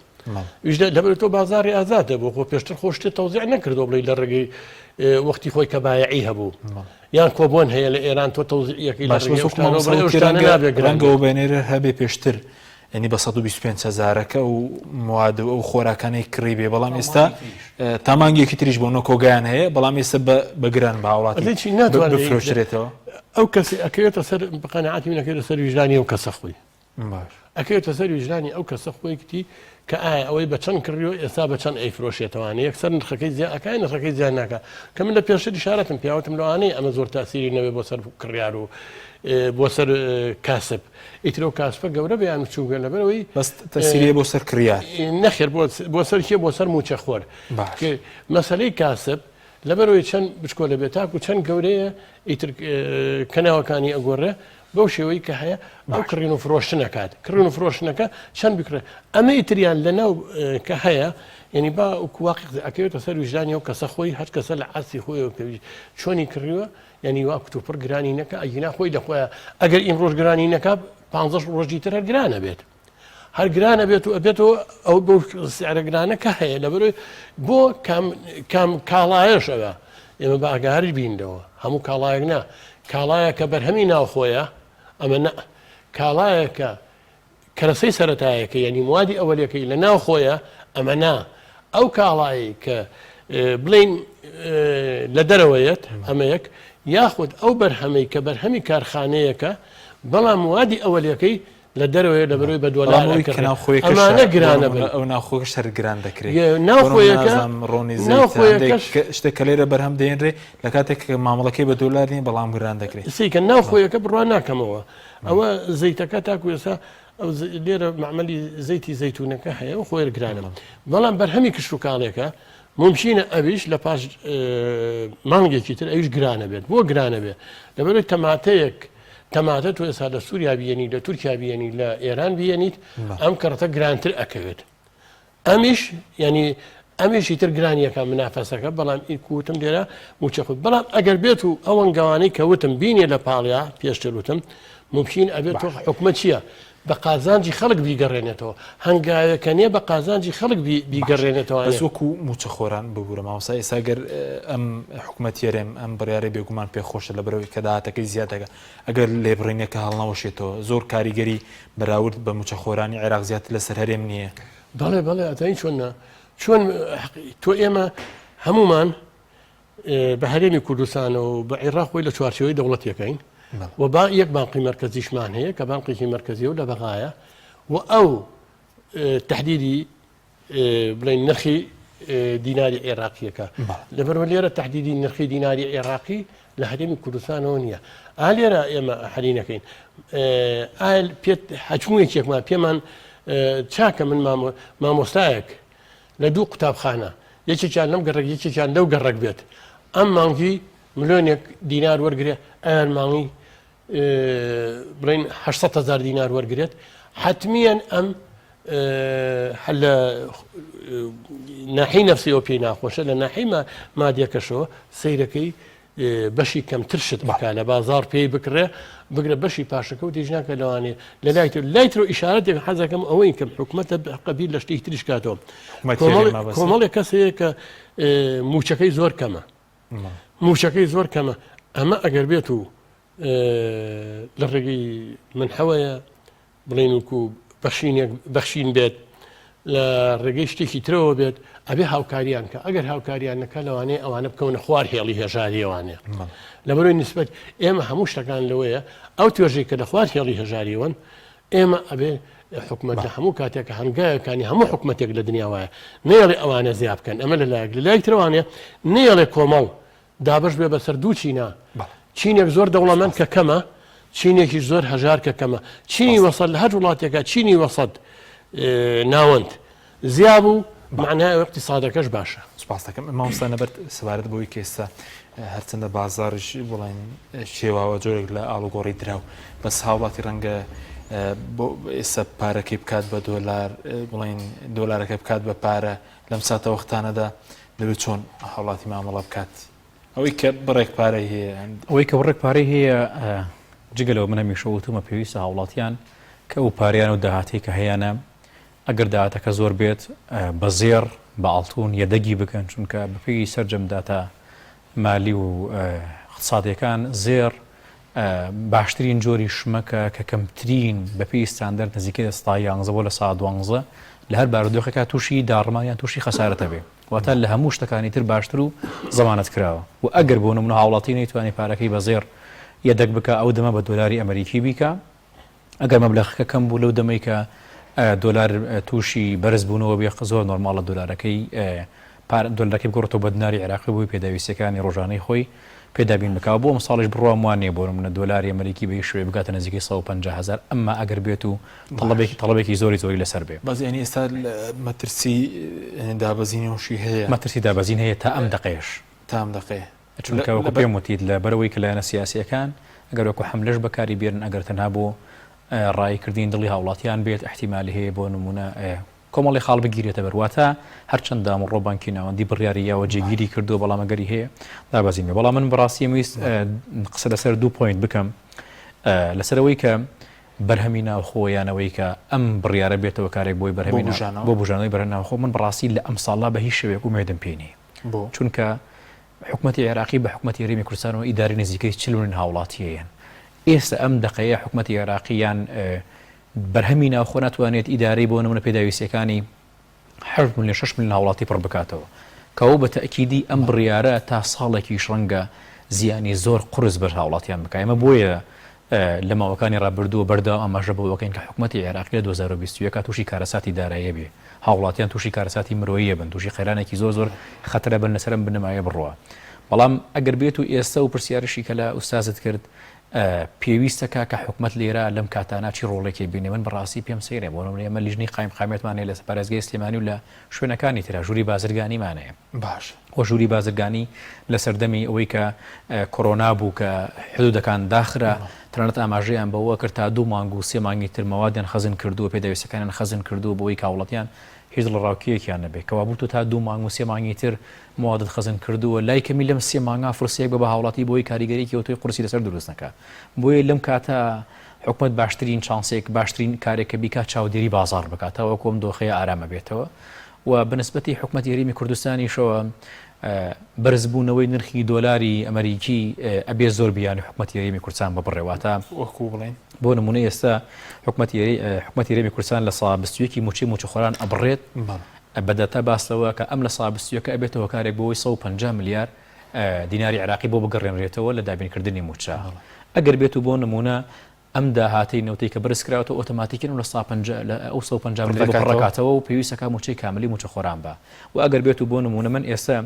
[SPEAKER 4] ویژدان لەبەر تۆ بازاڕی ئازادە بۆ خۆ پێشتر خۆ شتێ تەوزیع نەکردەوە بڵێ لە ڕێگەی وەختی خۆی کە بایعی هەبوو یان کۆبۆن هەیە لە ئێران تۆ تەوزیعەکەی لە ڕێگەی ئەو شتانەوە بڵێ ئەو شتانە نابێت گران
[SPEAKER 1] ڕەنگە وەبەرهێنەر هەبێ پێشتر یعنی بە 125 هەزارەکە و مواد و ئەو خۆراکانەی کڕی بێ بەڵام ئێستا تا مانگێکی تریش بۆ نۆ کۆگایان هەیە بەڵام ئێستا بە گران بە هاوڵاتی بفرۆشرێتەوە
[SPEAKER 4] ئەو کەسی ئەکەوێتە سەر بەقەنەعاتی من ئەکەوێتە سەر ویژدانی ئەو کەسە خۆی ئەکەوێتە سەر ویژدانی ئەو کەسە خۆی کتی کە ئایا ئەوەی بە چەند کڕیوە ئێستا بە چەند ئەیفرۆشێتەوانە یەکسەر نرخەکەی زیاد ئەکای نرخەکەی زیاد ناکا کە من لە پێشتر ئیشارەتم پیاوتم لەوانەیە ئەمە زۆر تاسیری نەبێ بۆ سەر کڕیار و بۆ سەر کاسب ئیتر ئەو کاسپە گەورە بێ یان بچووک بێ لەبەرئەوەی
[SPEAKER 1] بەس تەسیری بۆ سەر کڕیار
[SPEAKER 4] نەخێر بۆ سەر کێ بۆ سەر مووچەخۆر
[SPEAKER 1] باش
[SPEAKER 4] مەسەلەی کاسب لەبەرئەوەی چەند بچکۆلە بێ تاکو چەند گەورەیە ئیتر کەناوەکانی ئەگۆڕێ بەو شێوەی کە هەیە ئەو کڕین و فرۆشتنەکات کڕین و فرۆشتنەکە چەند بکڕێ ئەمە ئیتریان لەناو کە هەیە یعنی با واقع ئەکەوێتە سەر ویژدانی ئەو کەسە خۆی هەر کەسە لە ئاستی خۆیەوە کە چۆنی کڕیوە یانی وا کتوپڕ گرانی نەکا ئەگینا خۆی لە خۆیان ئەگەر ئیمڕۆژ گرانی نەکا پانزەش ڕۆژی تر هەر گرانە بێت هەر گرانە بێت و ئەبێتەوە ئەو بۆ سعرە گرانە کە هەیە لەبەرەوەی بۆ کام کام کاڵایەشەوە ئێمە بە ئاگاری بینەوە هەموو کاڵایەک نا کاڵایە کە بەرهەمی ناوخۆیە ئەمە نە کاڵایەکە کەرەسەی سەرەتایەکەی یانی موادی ئەوەلیەکەی لە ناو خۆیە ئەمە نا ئەو کاڵایەی کە بڵین لە دەرەوەیەت ئەمە یەک یاخود ئەو بەرهەمەی کە بەرهەمی کارخانەیەکە بەڵام موادی ئەوەلیەکەی لە دەرەوەی لە بەرەوەی بە دۆلار ئەمانە گرانە بن
[SPEAKER 1] ئەو ناوخۆکەش هەر گران دەکرێت
[SPEAKER 4] ناوخۆیەکە
[SPEAKER 1] ڕۆنی ناوخۆیەکەش شتێک کە لێرە بەرهەم دێنرێ لە کاتێک کە مامەڵەکەی بە دۆلار نیە بەڵام گران دەکرێت
[SPEAKER 4] سیکە ناوخۆیەکە بڕوا ناکەمەوە ئەوە زەیتەکە تاکو ئێستا ئەو لێرە مەعمەلی زەیتی زەیتونەکە هەیە و خۆی گرانە بەڵام بەرهەمی کشتوکاڵێکە ممکنە ئەویش لە پاش مانگێکی تر ئەویش گرانە بێت بۆ گرانە بێت لەبەرەوەی تەماتەیەک تەماتە تۆ ئێستا لە سووریا بیێنی لە تورکیا بیێنی لە ئێران بیێنیت ئەم کەڕەتە گرانتر ئەکەوێت ئەمیش یانی ئەمیش ئیتر گرانیەکە منافەسەکە بەڵام ئی کوتم لێرە موچە خۆی بەڵام ئەگەر بێت و ئەوەنگەوانەی کە وتم بینێ لە پاڵیا پێشتر وتم ممکن ئەبێت تۆ حکومە چییە؟ بە قازانجی خەڵک بیگەڕێنێتەوە هەنگاوێکە نیە بە قازانجی خەڵک بیگەڕێنێتەوە.
[SPEAKER 1] بەس وەکو موچەخۆران ببورە مامۆستا ئێستا گەر ئەم حکومەتی هەرێم ئەم بڕیارەی بێگومان پێ خۆشە لەبەرئەوەی کە داهاتەکەی زیاد دەکات ئەگەر لێبڕینەکە هەڵنەوەشێتەوە زۆر کاریگەری بەراورد بە موچەخۆرانی عێراق زیاتر لەسەر هەرێم نییە؟
[SPEAKER 4] بەڵێ بەڵێ ئەزانی چۆن نا چۆن تۆ ئێمە هەمومان بە هەرێمی کوردستانەوە و بە عێراق خۆی لە چوارچێوەی دەوڵەتێکین و با یەک بانقی مەرکەزیشمان هەیە کە بانقێکی مەرکەزیە و لە بەغایە و ئەو تهدیدی بڵێن نرخی دیناری عێراقیەکە لەبەرەوە لێرە تهدیدی نرخی دیناری عێراقی لە هەرێمی کوردستانەوە نییە ئا لێرە ئێمە حەلی نەکەین ئایا پێت هەچموویەکێکمان پێمان چاکە من مامۆستایەک لە دوو قوتابخانە یەکێکیان لەم گەڕک یەکێکیان لەو گەڕک بێت ئەم مانگی ملیۆنێک دینار وەرگێ ئەیان مانگی بڵین 800 هزار دینار وەرگێت حتمیان ئەم هەر لە ناحی نەفسیەوە پێی ناخۆشە لە ناحی مادیەکەشەوە سەیرەکەی بەشی کەمتر شت بکە لە بازار پێی بکڕێ بگرە بەشی پاشەکەوتیش ناکە لەوانێ لە لای تر لای تر ئیشارەتێک حەزەکەم ئەوەی کەم حکوومەتە قەبیل لە شتێکی تریش کاتەوە کۆمەڵێک کەس هەیە کە موچەکەی زۆر کەمە موچەکەی زۆر کەمە ئەمە ئەگەر بێت و لە ڕێگەی منحەوەیە بڵێین وکو بەخشینێک بەخشین بێت لە ڕێگەی شتێکی ترەوە بێت ئەبێ هاوکاریان کە ئەگەر هاوکاریان نەکە لەوانەیە ئەوانە بکەونە خوار هێڵی هێژاریەوانێ لەبەرەوەی نسبەت ئێمە هەموو شتەکان لەوەیە ئەو توێژەی کە لە خوار هێڵی هەژاریەوەن ئێمە ئەبێ حکومەت لە هەموو کاتێک کە هەنگاوەکانی هەموو حکومەتێک لە دنیا وایە نەیەڵێ ئەوانە زیاد بکەن ئەمە لە لایەک لە لای ترەوانێ نەیەڵێ کۆمەڵ دابەش بێ بەسەر دوو چینا، چینێک زۆر دەوڵەمەند کە کەمە، چینێکیش زۆر هەژار کە کەمە. چینی وەسەت لە هەر وڵاتێکا چینی وەسەت، ناوەند، زیا بوو، مەعنای ئەوە ئیقتیسادەکەش باشە.
[SPEAKER 1] سوپاست دەکەم مامۆستا نەبەرد سەبارەت بەوەی کە ئێستا هەرچەندە بازاڕیش بڵێن شێواوە جۆرێک لە ئاڵوگۆڕی دراو بەس هاوڵاتی ڕەنگە بۆ ئێستا پارەکەی بکات بە دۆلار بڵێن دۆلارەکە بکات بە پارە لەم ساتەوەختانەدا دەبێت چۆن هاوڵاتی مامەڵە بکات ئەوەی کە بڕێک پارەی هەیە؟
[SPEAKER 5] ئەوەی کە بڕێک پارەی هەیە جگە لەوە من هەمیشە وتومە پێویستە هاوڵاتیان کە ئەو پاریان و داهاتەی کە هەیانە ئەگەر داهاتەکە زۆر بێت بە زێڕ بە ئاڵتون یەدەگی بکەن چونکە بەپێی سەرجەم داتا مالی و اقتصادیەکان زێڕ باشترین جۆری شمەکە کە کەمترین بەپێی ستاندەرد نزیکەی 11% بۆ 12% لە هەر بارودۆخێکا تووشی داڕمان یان تووشی خەسارەت ئەبێ واتە لە هەموو شتەکانی تر باشتر و زەمانەت کراوە و ئەگەر بۆ نمونە هاوڵاتی نەیتوانی پارەکەی بە زێڕ یەدەک بکا ئەو دەمە بە دۆلاری ئەمریکی بیکا ئەگەر مەبلەغەکە کەم بوو لەو دەمەی کە دۆلار تووشی بەرز بوونەوە بێ زۆر نۆرماڵە دۆلارەکەی دۆلارەکەی بگۆڕێتەوە بە دیناری عێراقی بۆی پێداویستیەکانی ڕۆژانەی خۆی پێ دابین بکا بۆ ئەمساڵیش بڕوام وا نییە بۆ نمونە دۆلاری ئەمریکی بە هیچ شێوەیەک بگاتە نزیکەی 150 هەزار ئەمما ئەگەر بێت و تەڵەبێکی تەڵەبێکی زۆری زۆری لەسەر بێ.
[SPEAKER 1] بەس یانی ئێستا مەترسی دابەزینەوەشی هەیە.
[SPEAKER 5] مەترسی دابەزین هەیە تا ئەم دەقەیەش.
[SPEAKER 1] تا ئەم دەقەیە.
[SPEAKER 5] چونکە وەکو پێم وتیت لە بەرەوەی کە لایەنە سیاسیەکان ئەگەر وەکو حەملەش بەکاری بێنن ئەگەر تەنها بۆ ڕایی کردنی دڵی هاوڵاتیان بێت ئیحتیمالی هەیە بۆ نمونە کۆمەڵی خاڵ بگیرێتە بەر واتە هەرچەندە ئەمڕۆ بانکی ناوەندی بڕیاری یاوە جێگیری کردووە بەڵام ئەگەری هەیە دابەزین بێ بەڵام من بەڕاستی ویست قسە لەسەر دوو point بکەم لەسەر ئەوەی کە بەرهەمی ناوخۆ یانەوەی کە ئەم بڕیارە بێتەوە کارێک بۆی بەرهەمی بۆ بژانەوەی بەرهەم ناوخۆ من بەڕاستی لە ئەم ساڵا بە هیچ شێوەیەک ئومێدم پێ نییە چونکە حکومەتی عێراقی بە حکومەتی هەرێمی کوردستانەوە ئیدارەی نزیکەی 40 ملیۆن هاوڵاتییەن ئێستا ئەم دەقەیە حکومەتی عێراقی یان بەرهەمی ناوخۆ ناتوانێت ئیدارەی بۆ نمونە پێداویستیەکانی 7 ملیۆن 6 ملیۆن هاوڵاتی پڕ بکاتەوە کەەوە بە تەئکیدی ئەم بڕیارە تا ساڵێکیش ڕەنگە زیانی زۆر قورس بەر هاوڵاتیان بکە ئێمە بۆیە لە ماوەکانی ڕابردووە بەردەوام ئاماژە بەوە ئەکەین کە حکومەتی عێراقی لە 2021 تووشی کارەساتی دارایی بێ هاوڵاتیان تووشی کارەساتی مرۆیی بن تووشی قەیرانێکی زۆر زۆر خەتەرە بن لەسەر ئەم بنەمایە بڕوا بەڵام ئەگەر بێت و ئێستا و پرسیارشی کە لە ئوستازت کرد پێویستە کا کە حکومەت لێرە لەم کاتانە چی ڕۆڵێکی بینێ من بەڕاستی پێم سەیرە بۆ نمونە ئێمە لیژنەی قایمقامیەتمان هەیە لە پارێزگای سلێمانی و لە شوێنەکانی ترا ژووری بازرگانیمان هەیە
[SPEAKER 1] باش
[SPEAKER 5] و ژووری بازرگانی لە سەردەمی ئەوەی کە کۆرۆنا بوو کە حدودەکان داخرا تەنانەت ئاماژەیان بەوە کرد تا دوو مانگ و سێ مانگی تر مەوادیان خەزن کردووە پێداویستەکانیان خەزن کردووە بۆی کاوڵەتیان هیچ دڵەڕاوکێیەکیان نەبێت کەوابوو تۆ تا دوو مانگ و سێ مانگی تر موادت خەزن کردووە لای کەمی لەم سێ مانگا فرسەیەک بە بە هاوڵاتی بۆی کاریگەریەکی ئەوتۆی قورسی لەسەر دروست نەکا بۆیە لەم کاتە. حکومەت باشترین چانسێک باشترین کارێک کە بیکات چاودێری بازاڕ بکات تاوەکو ئەم دۆخەیە ئارامە بێتەوە و بەنسبەتی حکومەتی هەرێمی کوردستانیشەوە بەرزبوونەوەی نرخی دۆلاری ئەمریکی ئەبێ زۆر بیانی حکومەتی هەرێمی کوردستان ببڕێ واتە
[SPEAKER 1] وەکو بڵێن
[SPEAKER 5] بۆ نمونە ئێستا حکومەتی حکومەتی هەرێمی کوردستان لە سا 21 موچەی موچەخۆران ئەبڕێت بە داتا باس لەوە کە ئەم لە سا 21 ئەبێتە هۆکارێک بۆ ئەوەی 150 ملیار دیناری عێراقی بۆ بگەڕێنرێتەوە لە دابینکردنی مووچە. ئەگەر بێت و بۆ نموونە ئەم داهاتەی نەوتەی کە بەرز کراوەتەوە ئۆتۆماتیکیەن و لە سا پەنجا لە ئەو 150 ملیارە بۆ پڕ دەکاتەوە و پێویستەکە مووچەی کاملی مووچەخۆران بە و ئەگەر بێت و بۆ نموونە من ئێستا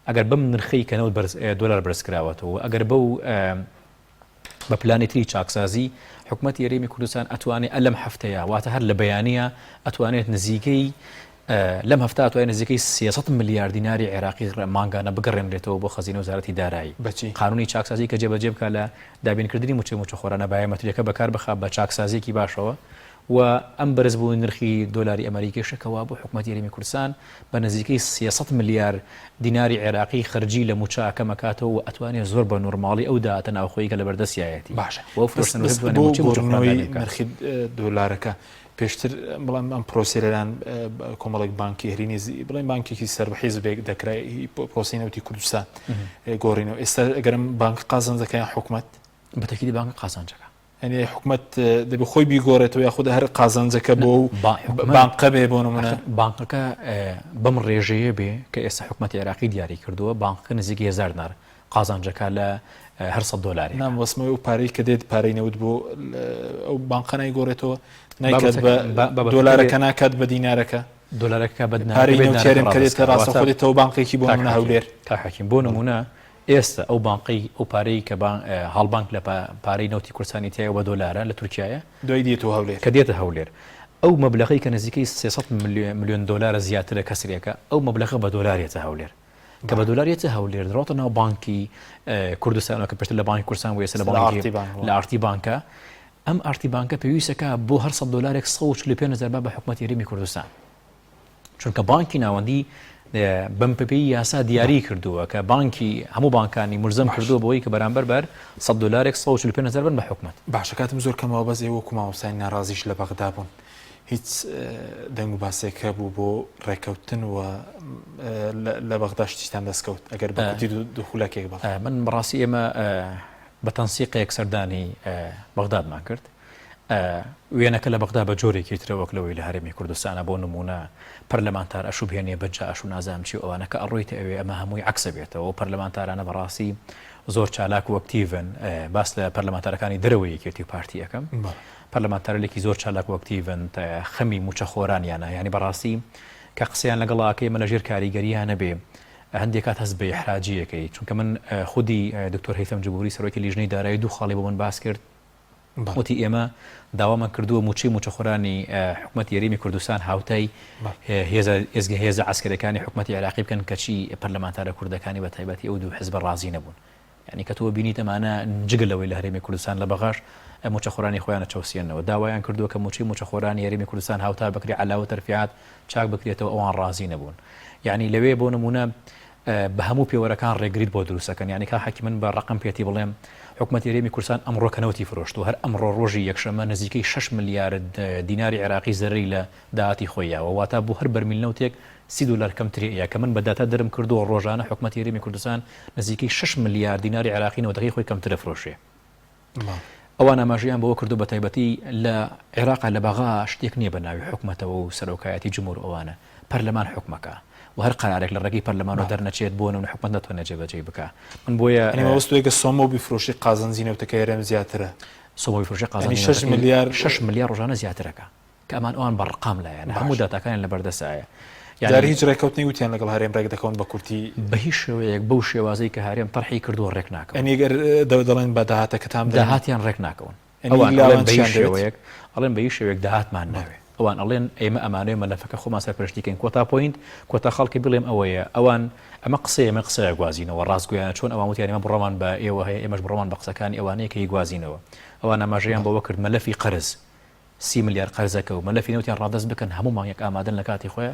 [SPEAKER 5] ئەگەر بەم نرخەی کە نەوت بەرز دۆلار بەرز کراوەتەوە و ئەگەر بەو بە پلانی تری چاکسازی، حکومەتی هەرێمی کوردستان ئەتوانێت ئە لەم هەفتەیە واتە هەر لە بەیانییە ئەتوانێت نزیکەی لەم هەفتە ئەتوانێت نزیکەی 300 ملیار دیناری عێراقی مانگانە بگەڕێنرێتەوە بۆ خەزینە وەزارەتی دارایی.
[SPEAKER 1] بەچی؟
[SPEAKER 5] قانونی چاکسازی کە جێبەجێ بکا لە دابینکردنی مووچەی مووچەخۆرانە بایۆمەترییەکە بەکار بخا بە چاکسازییەکی باشەوە و ئەم بەرزبوونی نرخی دۆلاری ئەمەریکیشە کە وابوو حکومەتی هەرێمی کوردستان بە نزیکەی 300 ملیار دیناری عێراقی خەرجی لە مووچە کەم ئەکاتەوە و ئەتوانێ زۆر بە نۆرماڵی ئەو داهاتە ناوخۆیی کە لەبەردەستیایەتی
[SPEAKER 1] باشە
[SPEAKER 5] و ئەو
[SPEAKER 1] بەس
[SPEAKER 5] فرۆشتنەوەی
[SPEAKER 1] بەس
[SPEAKER 5] بتوانێ
[SPEAKER 1] بۆ
[SPEAKER 5] مووچەی مووچەخۆران
[SPEAKER 1] گۆڕینەوەی
[SPEAKER 5] دابین بکات.
[SPEAKER 1] نرخی دۆلارەکە پێشتر بڵێم ئەم پرۆسەی لەلایەن کۆمەڵێک بانکی هەرێمی بڵێن بانکێکی سەر بە حیزبێک دەکرا پرۆسەی نەوتی کوردستان گۆڕینەوە ئێستا ئەگەرم بانک قازانج دەکا یان حکومەت
[SPEAKER 5] بە تەکیدی بانک قازانجەکە
[SPEAKER 1] یانی حکومەت دەبێ خۆی بیگۆڕێتەوە یاخود هەر قازانجەکە بۆ بانقە بێ بۆ نمونە
[SPEAKER 5] بانقەکە بەم ڕێژەیە بێ کە ئێستا حکومەتی عێراقی دیاری کردووە بانقەکە نزیکی هزار دینار قازانجەکە لە هەر 100 دۆلاری
[SPEAKER 1] نام وەسمەوە و پارەی کە دێت پارەی نەوت بۆ ئەو بانقە نایگۆڕێتەوە نایکات بە دۆلارەکە ناکات بە دینارەکە
[SPEAKER 5] دۆلارەکە بە
[SPEAKER 1] پارەی نەوت هەرێم کە دێتە ڕاستەوخۆ دێتەوە بانقێکی بۆ نمونە هەولێر
[SPEAKER 5] کاک حەکیم بۆ نمونە ئێستە ئەو بانقەی ئەو پارەی کە هاڵبانک لە پارەی نەوتی کوردستانی تیایە بە دۆلارە لە تورکیایە.
[SPEAKER 1] دوای دێتەوە هەولێر.
[SPEAKER 5] کە دێتە هەولێر ئەو مەبلەغەی کە نزیکەی 300 ملیۆن دۆلارە زیاترە کەسرێکە ئەو مەبلەغە بە دۆلار یەتە هەولێر کە بە دۆلار یەتە هەولێر دەڕۆتە ناو بانکی کوردستانەوە کە پێشتر لە بانکی کوردستان بوو ئێستا لە بانکی لە ئارتی بانکە ئەم ئارتی بانکە پێویستەکە بۆ هەر 100 دۆلارێک 145 هەزار با بە حکومەتی هەرێمی کوردستان چونکە بانکی ناوەندی بەم پێی یاسا دیاری کردووە کە بانکی هەموو بانکانی ملزم کردووە بۆی کە بەرامبەر بەر 100 دلارێک 145 هەزار بن بە حکومەت.
[SPEAKER 1] باشە کاتم زۆر کەمەوە بەس ئێوە وەکو مامۆستای ناڕازیش لە بەغدا بوون هیچ دەنگ و باسێک هەبوو بۆ ڕێکەوتن و لە بەغدا شتیتان دەستکەوت ئەگەر بە کورتی دوو خولەکێک بەڵێ.
[SPEAKER 5] من بەڕاستی ئێمە بە تەنسیقێک سەردانی بەغدادمان کرد وێنەکە لە بەغدا بە جۆرێکی ترە وەک لەوەی لە هەرێمی کوردستانە بۆ نموونە پەرلەمانتار ئەشوبهێنێ بە جاش و نازانم چی و ئەوانە کە ئەڕۆیتە ئەوێ ئەمە هەمووی عەکسە بێتەوە ئەو پەرلەمانتارانە بەڕاستی زۆر چالاک و ئەکتیڤن باس لە پەرلەمانتارەکانی دەرەوەی یەکێتی و پارتی ئەکەم پەرلەمانتارێکی زۆر چالاک و ئەکتیڤن خەمی مووچەخۆرانیانە یانی بەڕاستی کە قسەیان لەگەڵ ئەکەی ئەمە لەژێر کاریگەریان نەبێ هەندێک کات هەست بە ئیحراجیەکەی چونکە من خودی دکتۆر هەیثەم جبوری سەرۆکی لیژنەی دارایی دوو خاڵی بۆ من باس کرد وتی ئێمە داوامان کردووە مووچەی مووچەخۆرانی حکومەتی هەرێمی کوردستان هاوتای هێزە ئێزگە هێزە عەسکەرەکانی حکومەتی عێراقی بکەن کەچی پەرلەمانتارە کوردەکانی بە تایبەتی ئەو دوو حزبە ڕازی نەبوون یعنی کە تۆ بینیت ئەمانە جگە لەوەی لە هەرێمی کوردستان لە بەغاش مووچەخۆرانی خۆیانە چەوسێنەوە داوایان کردووە کە مووچەی مووچەخۆرانی هەرێمی کوردستان هاوتا بکرێ عەلاوە تەرفیعات چاک بکرێتەوە ئەوان ڕازی نەبوون یعنی لەوێ بۆ نمونە بە هەموو پێوەرەکان ڕێگریت بۆ دروست ئەکەن یانی کاک حەکیم من بە ڕەقەم پێتی بڵێم حکومەتی هەرێمی کوردستان ئەمڕۆ کە نەوتی فرۆشت و هەر ئەمڕۆ ڕۆژی یەکشەممە نزیکەی شەش ملیارد دیناری عێراقی زەرەری لە داهاتی خۆی یاوە واتا بۆ هەر بەرمیل نەوتێک سی دۆلار کەمتری ئەیا کە من بە داتا دەرم کردووە ڕۆژانە حکومەتی هەرێمی کوردستان نزیکەی شەش ملیار دیناری عێراقی نەوتەکەی خۆی کەمتر ئەفرۆشێ. ئەوان ئاماژەیان بەوە کردووە بەتایبەتی لە عێراقا لە بەغا شتێک نییە بە ناوی حکومەتەوە و سەرۆکایەتی جمهور ئەوانە پەرلەمان حکومەکە و هەر قەرارێک لە ڕێگەی پەرلەمانەوە دەرنەچێت بۆ نمونە حکومەت ناتوانێت جێبەجێی بکا من بۆیە
[SPEAKER 1] یانی مەبەست تۆیە کە سۆمۆ بیفرۆشی قازانجی نەوتەکە هەرێم زیاترە
[SPEAKER 5] سۆمۆ بیفرۆشی
[SPEAKER 1] یانی
[SPEAKER 5] قازانجی
[SPEAKER 1] شەش
[SPEAKER 5] نەوتەکەی
[SPEAKER 1] ملیار
[SPEAKER 5] شەش ملیار ڕۆژانە زیاترەکە کە ئەمان ئەوان بە ڕقام لایەنە هەموو
[SPEAKER 1] باشە.
[SPEAKER 5] داتاکانیان لەبەردەستایە
[SPEAKER 1] جار
[SPEAKER 5] یانی
[SPEAKER 1] هیچ ڕێکەوتنی وتیان لەگەڵ هەرێم ڕێک دەکەون بە کورتی؟
[SPEAKER 5] بە هیچ شێوەیەک بەو شێوازەی کە هەرێم تەرحی کردووە ڕێک ناکەون.
[SPEAKER 1] یانی گەر دەڵێن بە داهاتەکەتان بدەن؟
[SPEAKER 5] داهاتیان ڕێک ناکەون.
[SPEAKER 1] یانی
[SPEAKER 5] ئەوان ئەڵێن
[SPEAKER 1] لاوان
[SPEAKER 5] بە هیچ
[SPEAKER 1] چیان دەوێت؟
[SPEAKER 5] شێوەیەک ئەڵێن بە هیچ شێوەیەک داهاتمان ناوێ. ئەوان ئەڵێن ئێمە ئەمانەوێ مەلەفەکە خۆمان سەرپەرشتی کەین. کۆتا point کۆتا خاڵ کە بیڵێم ئەوەیە ئەوان ئەمە قسەیە من قسە ئەگوازینەوە ڕاستگۆیانە چۆن ئەوان وتیان ئێمە بڕوامان بە ئێوە هەیە ئێمەش بڕوامان بە قسەکانی ئەوانەیە کە ئەیگوازینەوە. ئەوان ئاماژەیان بەوە کرد مەلەفی قەرز سی ملیار قەرزەکە و مەلەفی نەوتیان ڕادەست بکەن هەموو مانگێک ئامادەن لە کاتی خۆیا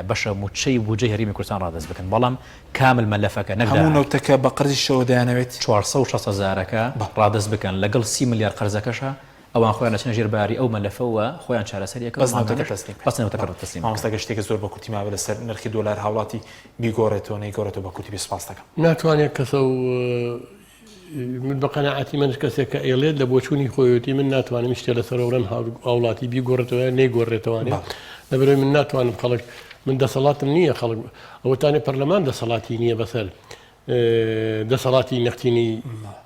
[SPEAKER 5] بەشە موچەی بودجەی هەرێمی کوردستان ڕادەست بکەن بەڵام کامل مەلەفەکە نەک
[SPEAKER 1] هەموو
[SPEAKER 5] داهات.
[SPEAKER 1] نەوتەکە بە قەرزیشەوە دەیانەوێت؟
[SPEAKER 5] 460 هەزارەکە ڕادەست بکەن لەگەڵ سی ملیار قەرزەکەشا. ئەوان خۆیان ئەچنە ژێر باری ئەو مەلەفەوە خۆیان چارەسەری ئەکەن
[SPEAKER 1] بەس نەوتەکە تەسلیم
[SPEAKER 5] بەس نەوتەکە تەسلیم
[SPEAKER 1] مامۆستا گەر شتێکە زۆر بە کورتی مابێ لەسەر نرخی دۆلار هاوڵاتی بیگۆڕێتەوە نەیگۆڕێتەوە بە کورتی بێ سپاس دەکەم.
[SPEAKER 4] ناتوانێت کەسە و من بە قەناعەتی من کەسێک کە ئەیڵێت لە بۆچوونی خۆیەتی من ناتوانم شتێ لەسەر بڵێم هاوڵاتی بیگۆڕێتەوە یان نەیگۆڕێتەوانێ لەبەرئەوەی من ناتوانم خەڵک من دەسەڵاتم نییە خەڵک ئەوەتانێ پەرلەمان دەسەڵاتی نییە بەسەر دەسەڵاتی نەختینی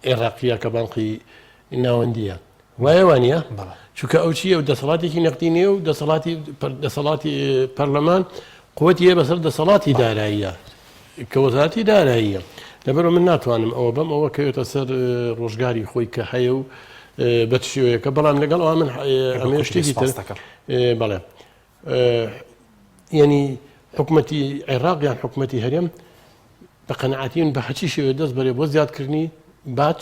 [SPEAKER 4] عێراقیە کە بانقی ناوەندیە وایە وانە چونکە ئەو چیە و دەسەڵاتێکی نەقدی نیە و دەسەڵاتی دەسەڵاتی پەرلەمان قوتی هەیە بەسەر دەسەڵاتی داراییە کە وەزارەتی داراییە لەبەرەوە من ناتوانم ئەوە بەم ئەوە کەوێتە سەر ڕۆژگاری خۆی کە هەیە و بە شێوەیەکە بەڵام لەگەڵ ئەوە من ئەمێ شتێکی تر بەڵێ یعنی حکوومەتی عێراق یان حکوومەتی هەرێم بە قەنەعاتی من بە هەچی شێوێ دەست بەرێ بۆ زیادکردنی باج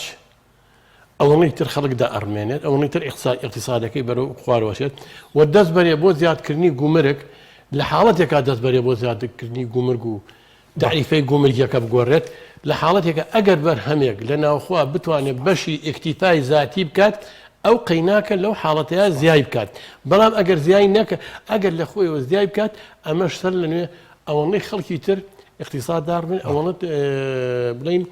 [SPEAKER 4] ئەوەنەی تر خەڵک دائەڕمێنێت، ئەوەنەی تر ئیقتیسادەکەی بەرەو خوارەوە ئەچێت و دەست بەرێ بۆ زیادکردنی گومرگ، لە حاڵەتێکا دەست بەرێ بۆ زیادکردنی گومرگ و تەعریفەی گومرگیەکە بگۆڕێت، لە حاڵەتێکا ئەگەر بەرهەمێک لە ناوخۆ بتوانێت بەشی ئیکتیفای زاتی بکات، ئەو قەیناکە لەو حاڵەتەیا زیای بکات، بەڵام ئەگەر زیای نەکە ئەگەر لە خۆیەوە زیای بکات ئەمەش سەر لە نوێ ئەوەنەی خەڵکی تر ئیقتیساد داڕمێن ئەوەنە بڵێین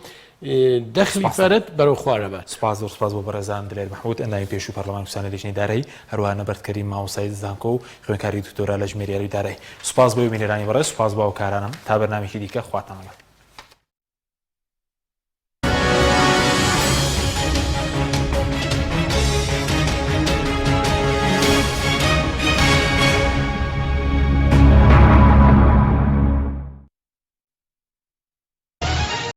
[SPEAKER 4] دەخلی فەرد بەرەو خوار ئەبات.
[SPEAKER 1] سوپاس زۆر سوپاس بۆ بەڕێزان دلێر مەحمود ئەندامی پێشووی پەرلەمانی کوردستان لە لیژنەی دارایی هەروەها نەبەرد کەریم مامۆستای زانکۆ و خوێندکاری دکتۆرا لە ژمێریاری و دارایی سوپاس بۆ ئێوە بینەرانی بەڕێز سوپاس بۆ هاوکارانم تا بەرنامەیەکی دیکە خواتان لەگەڵ.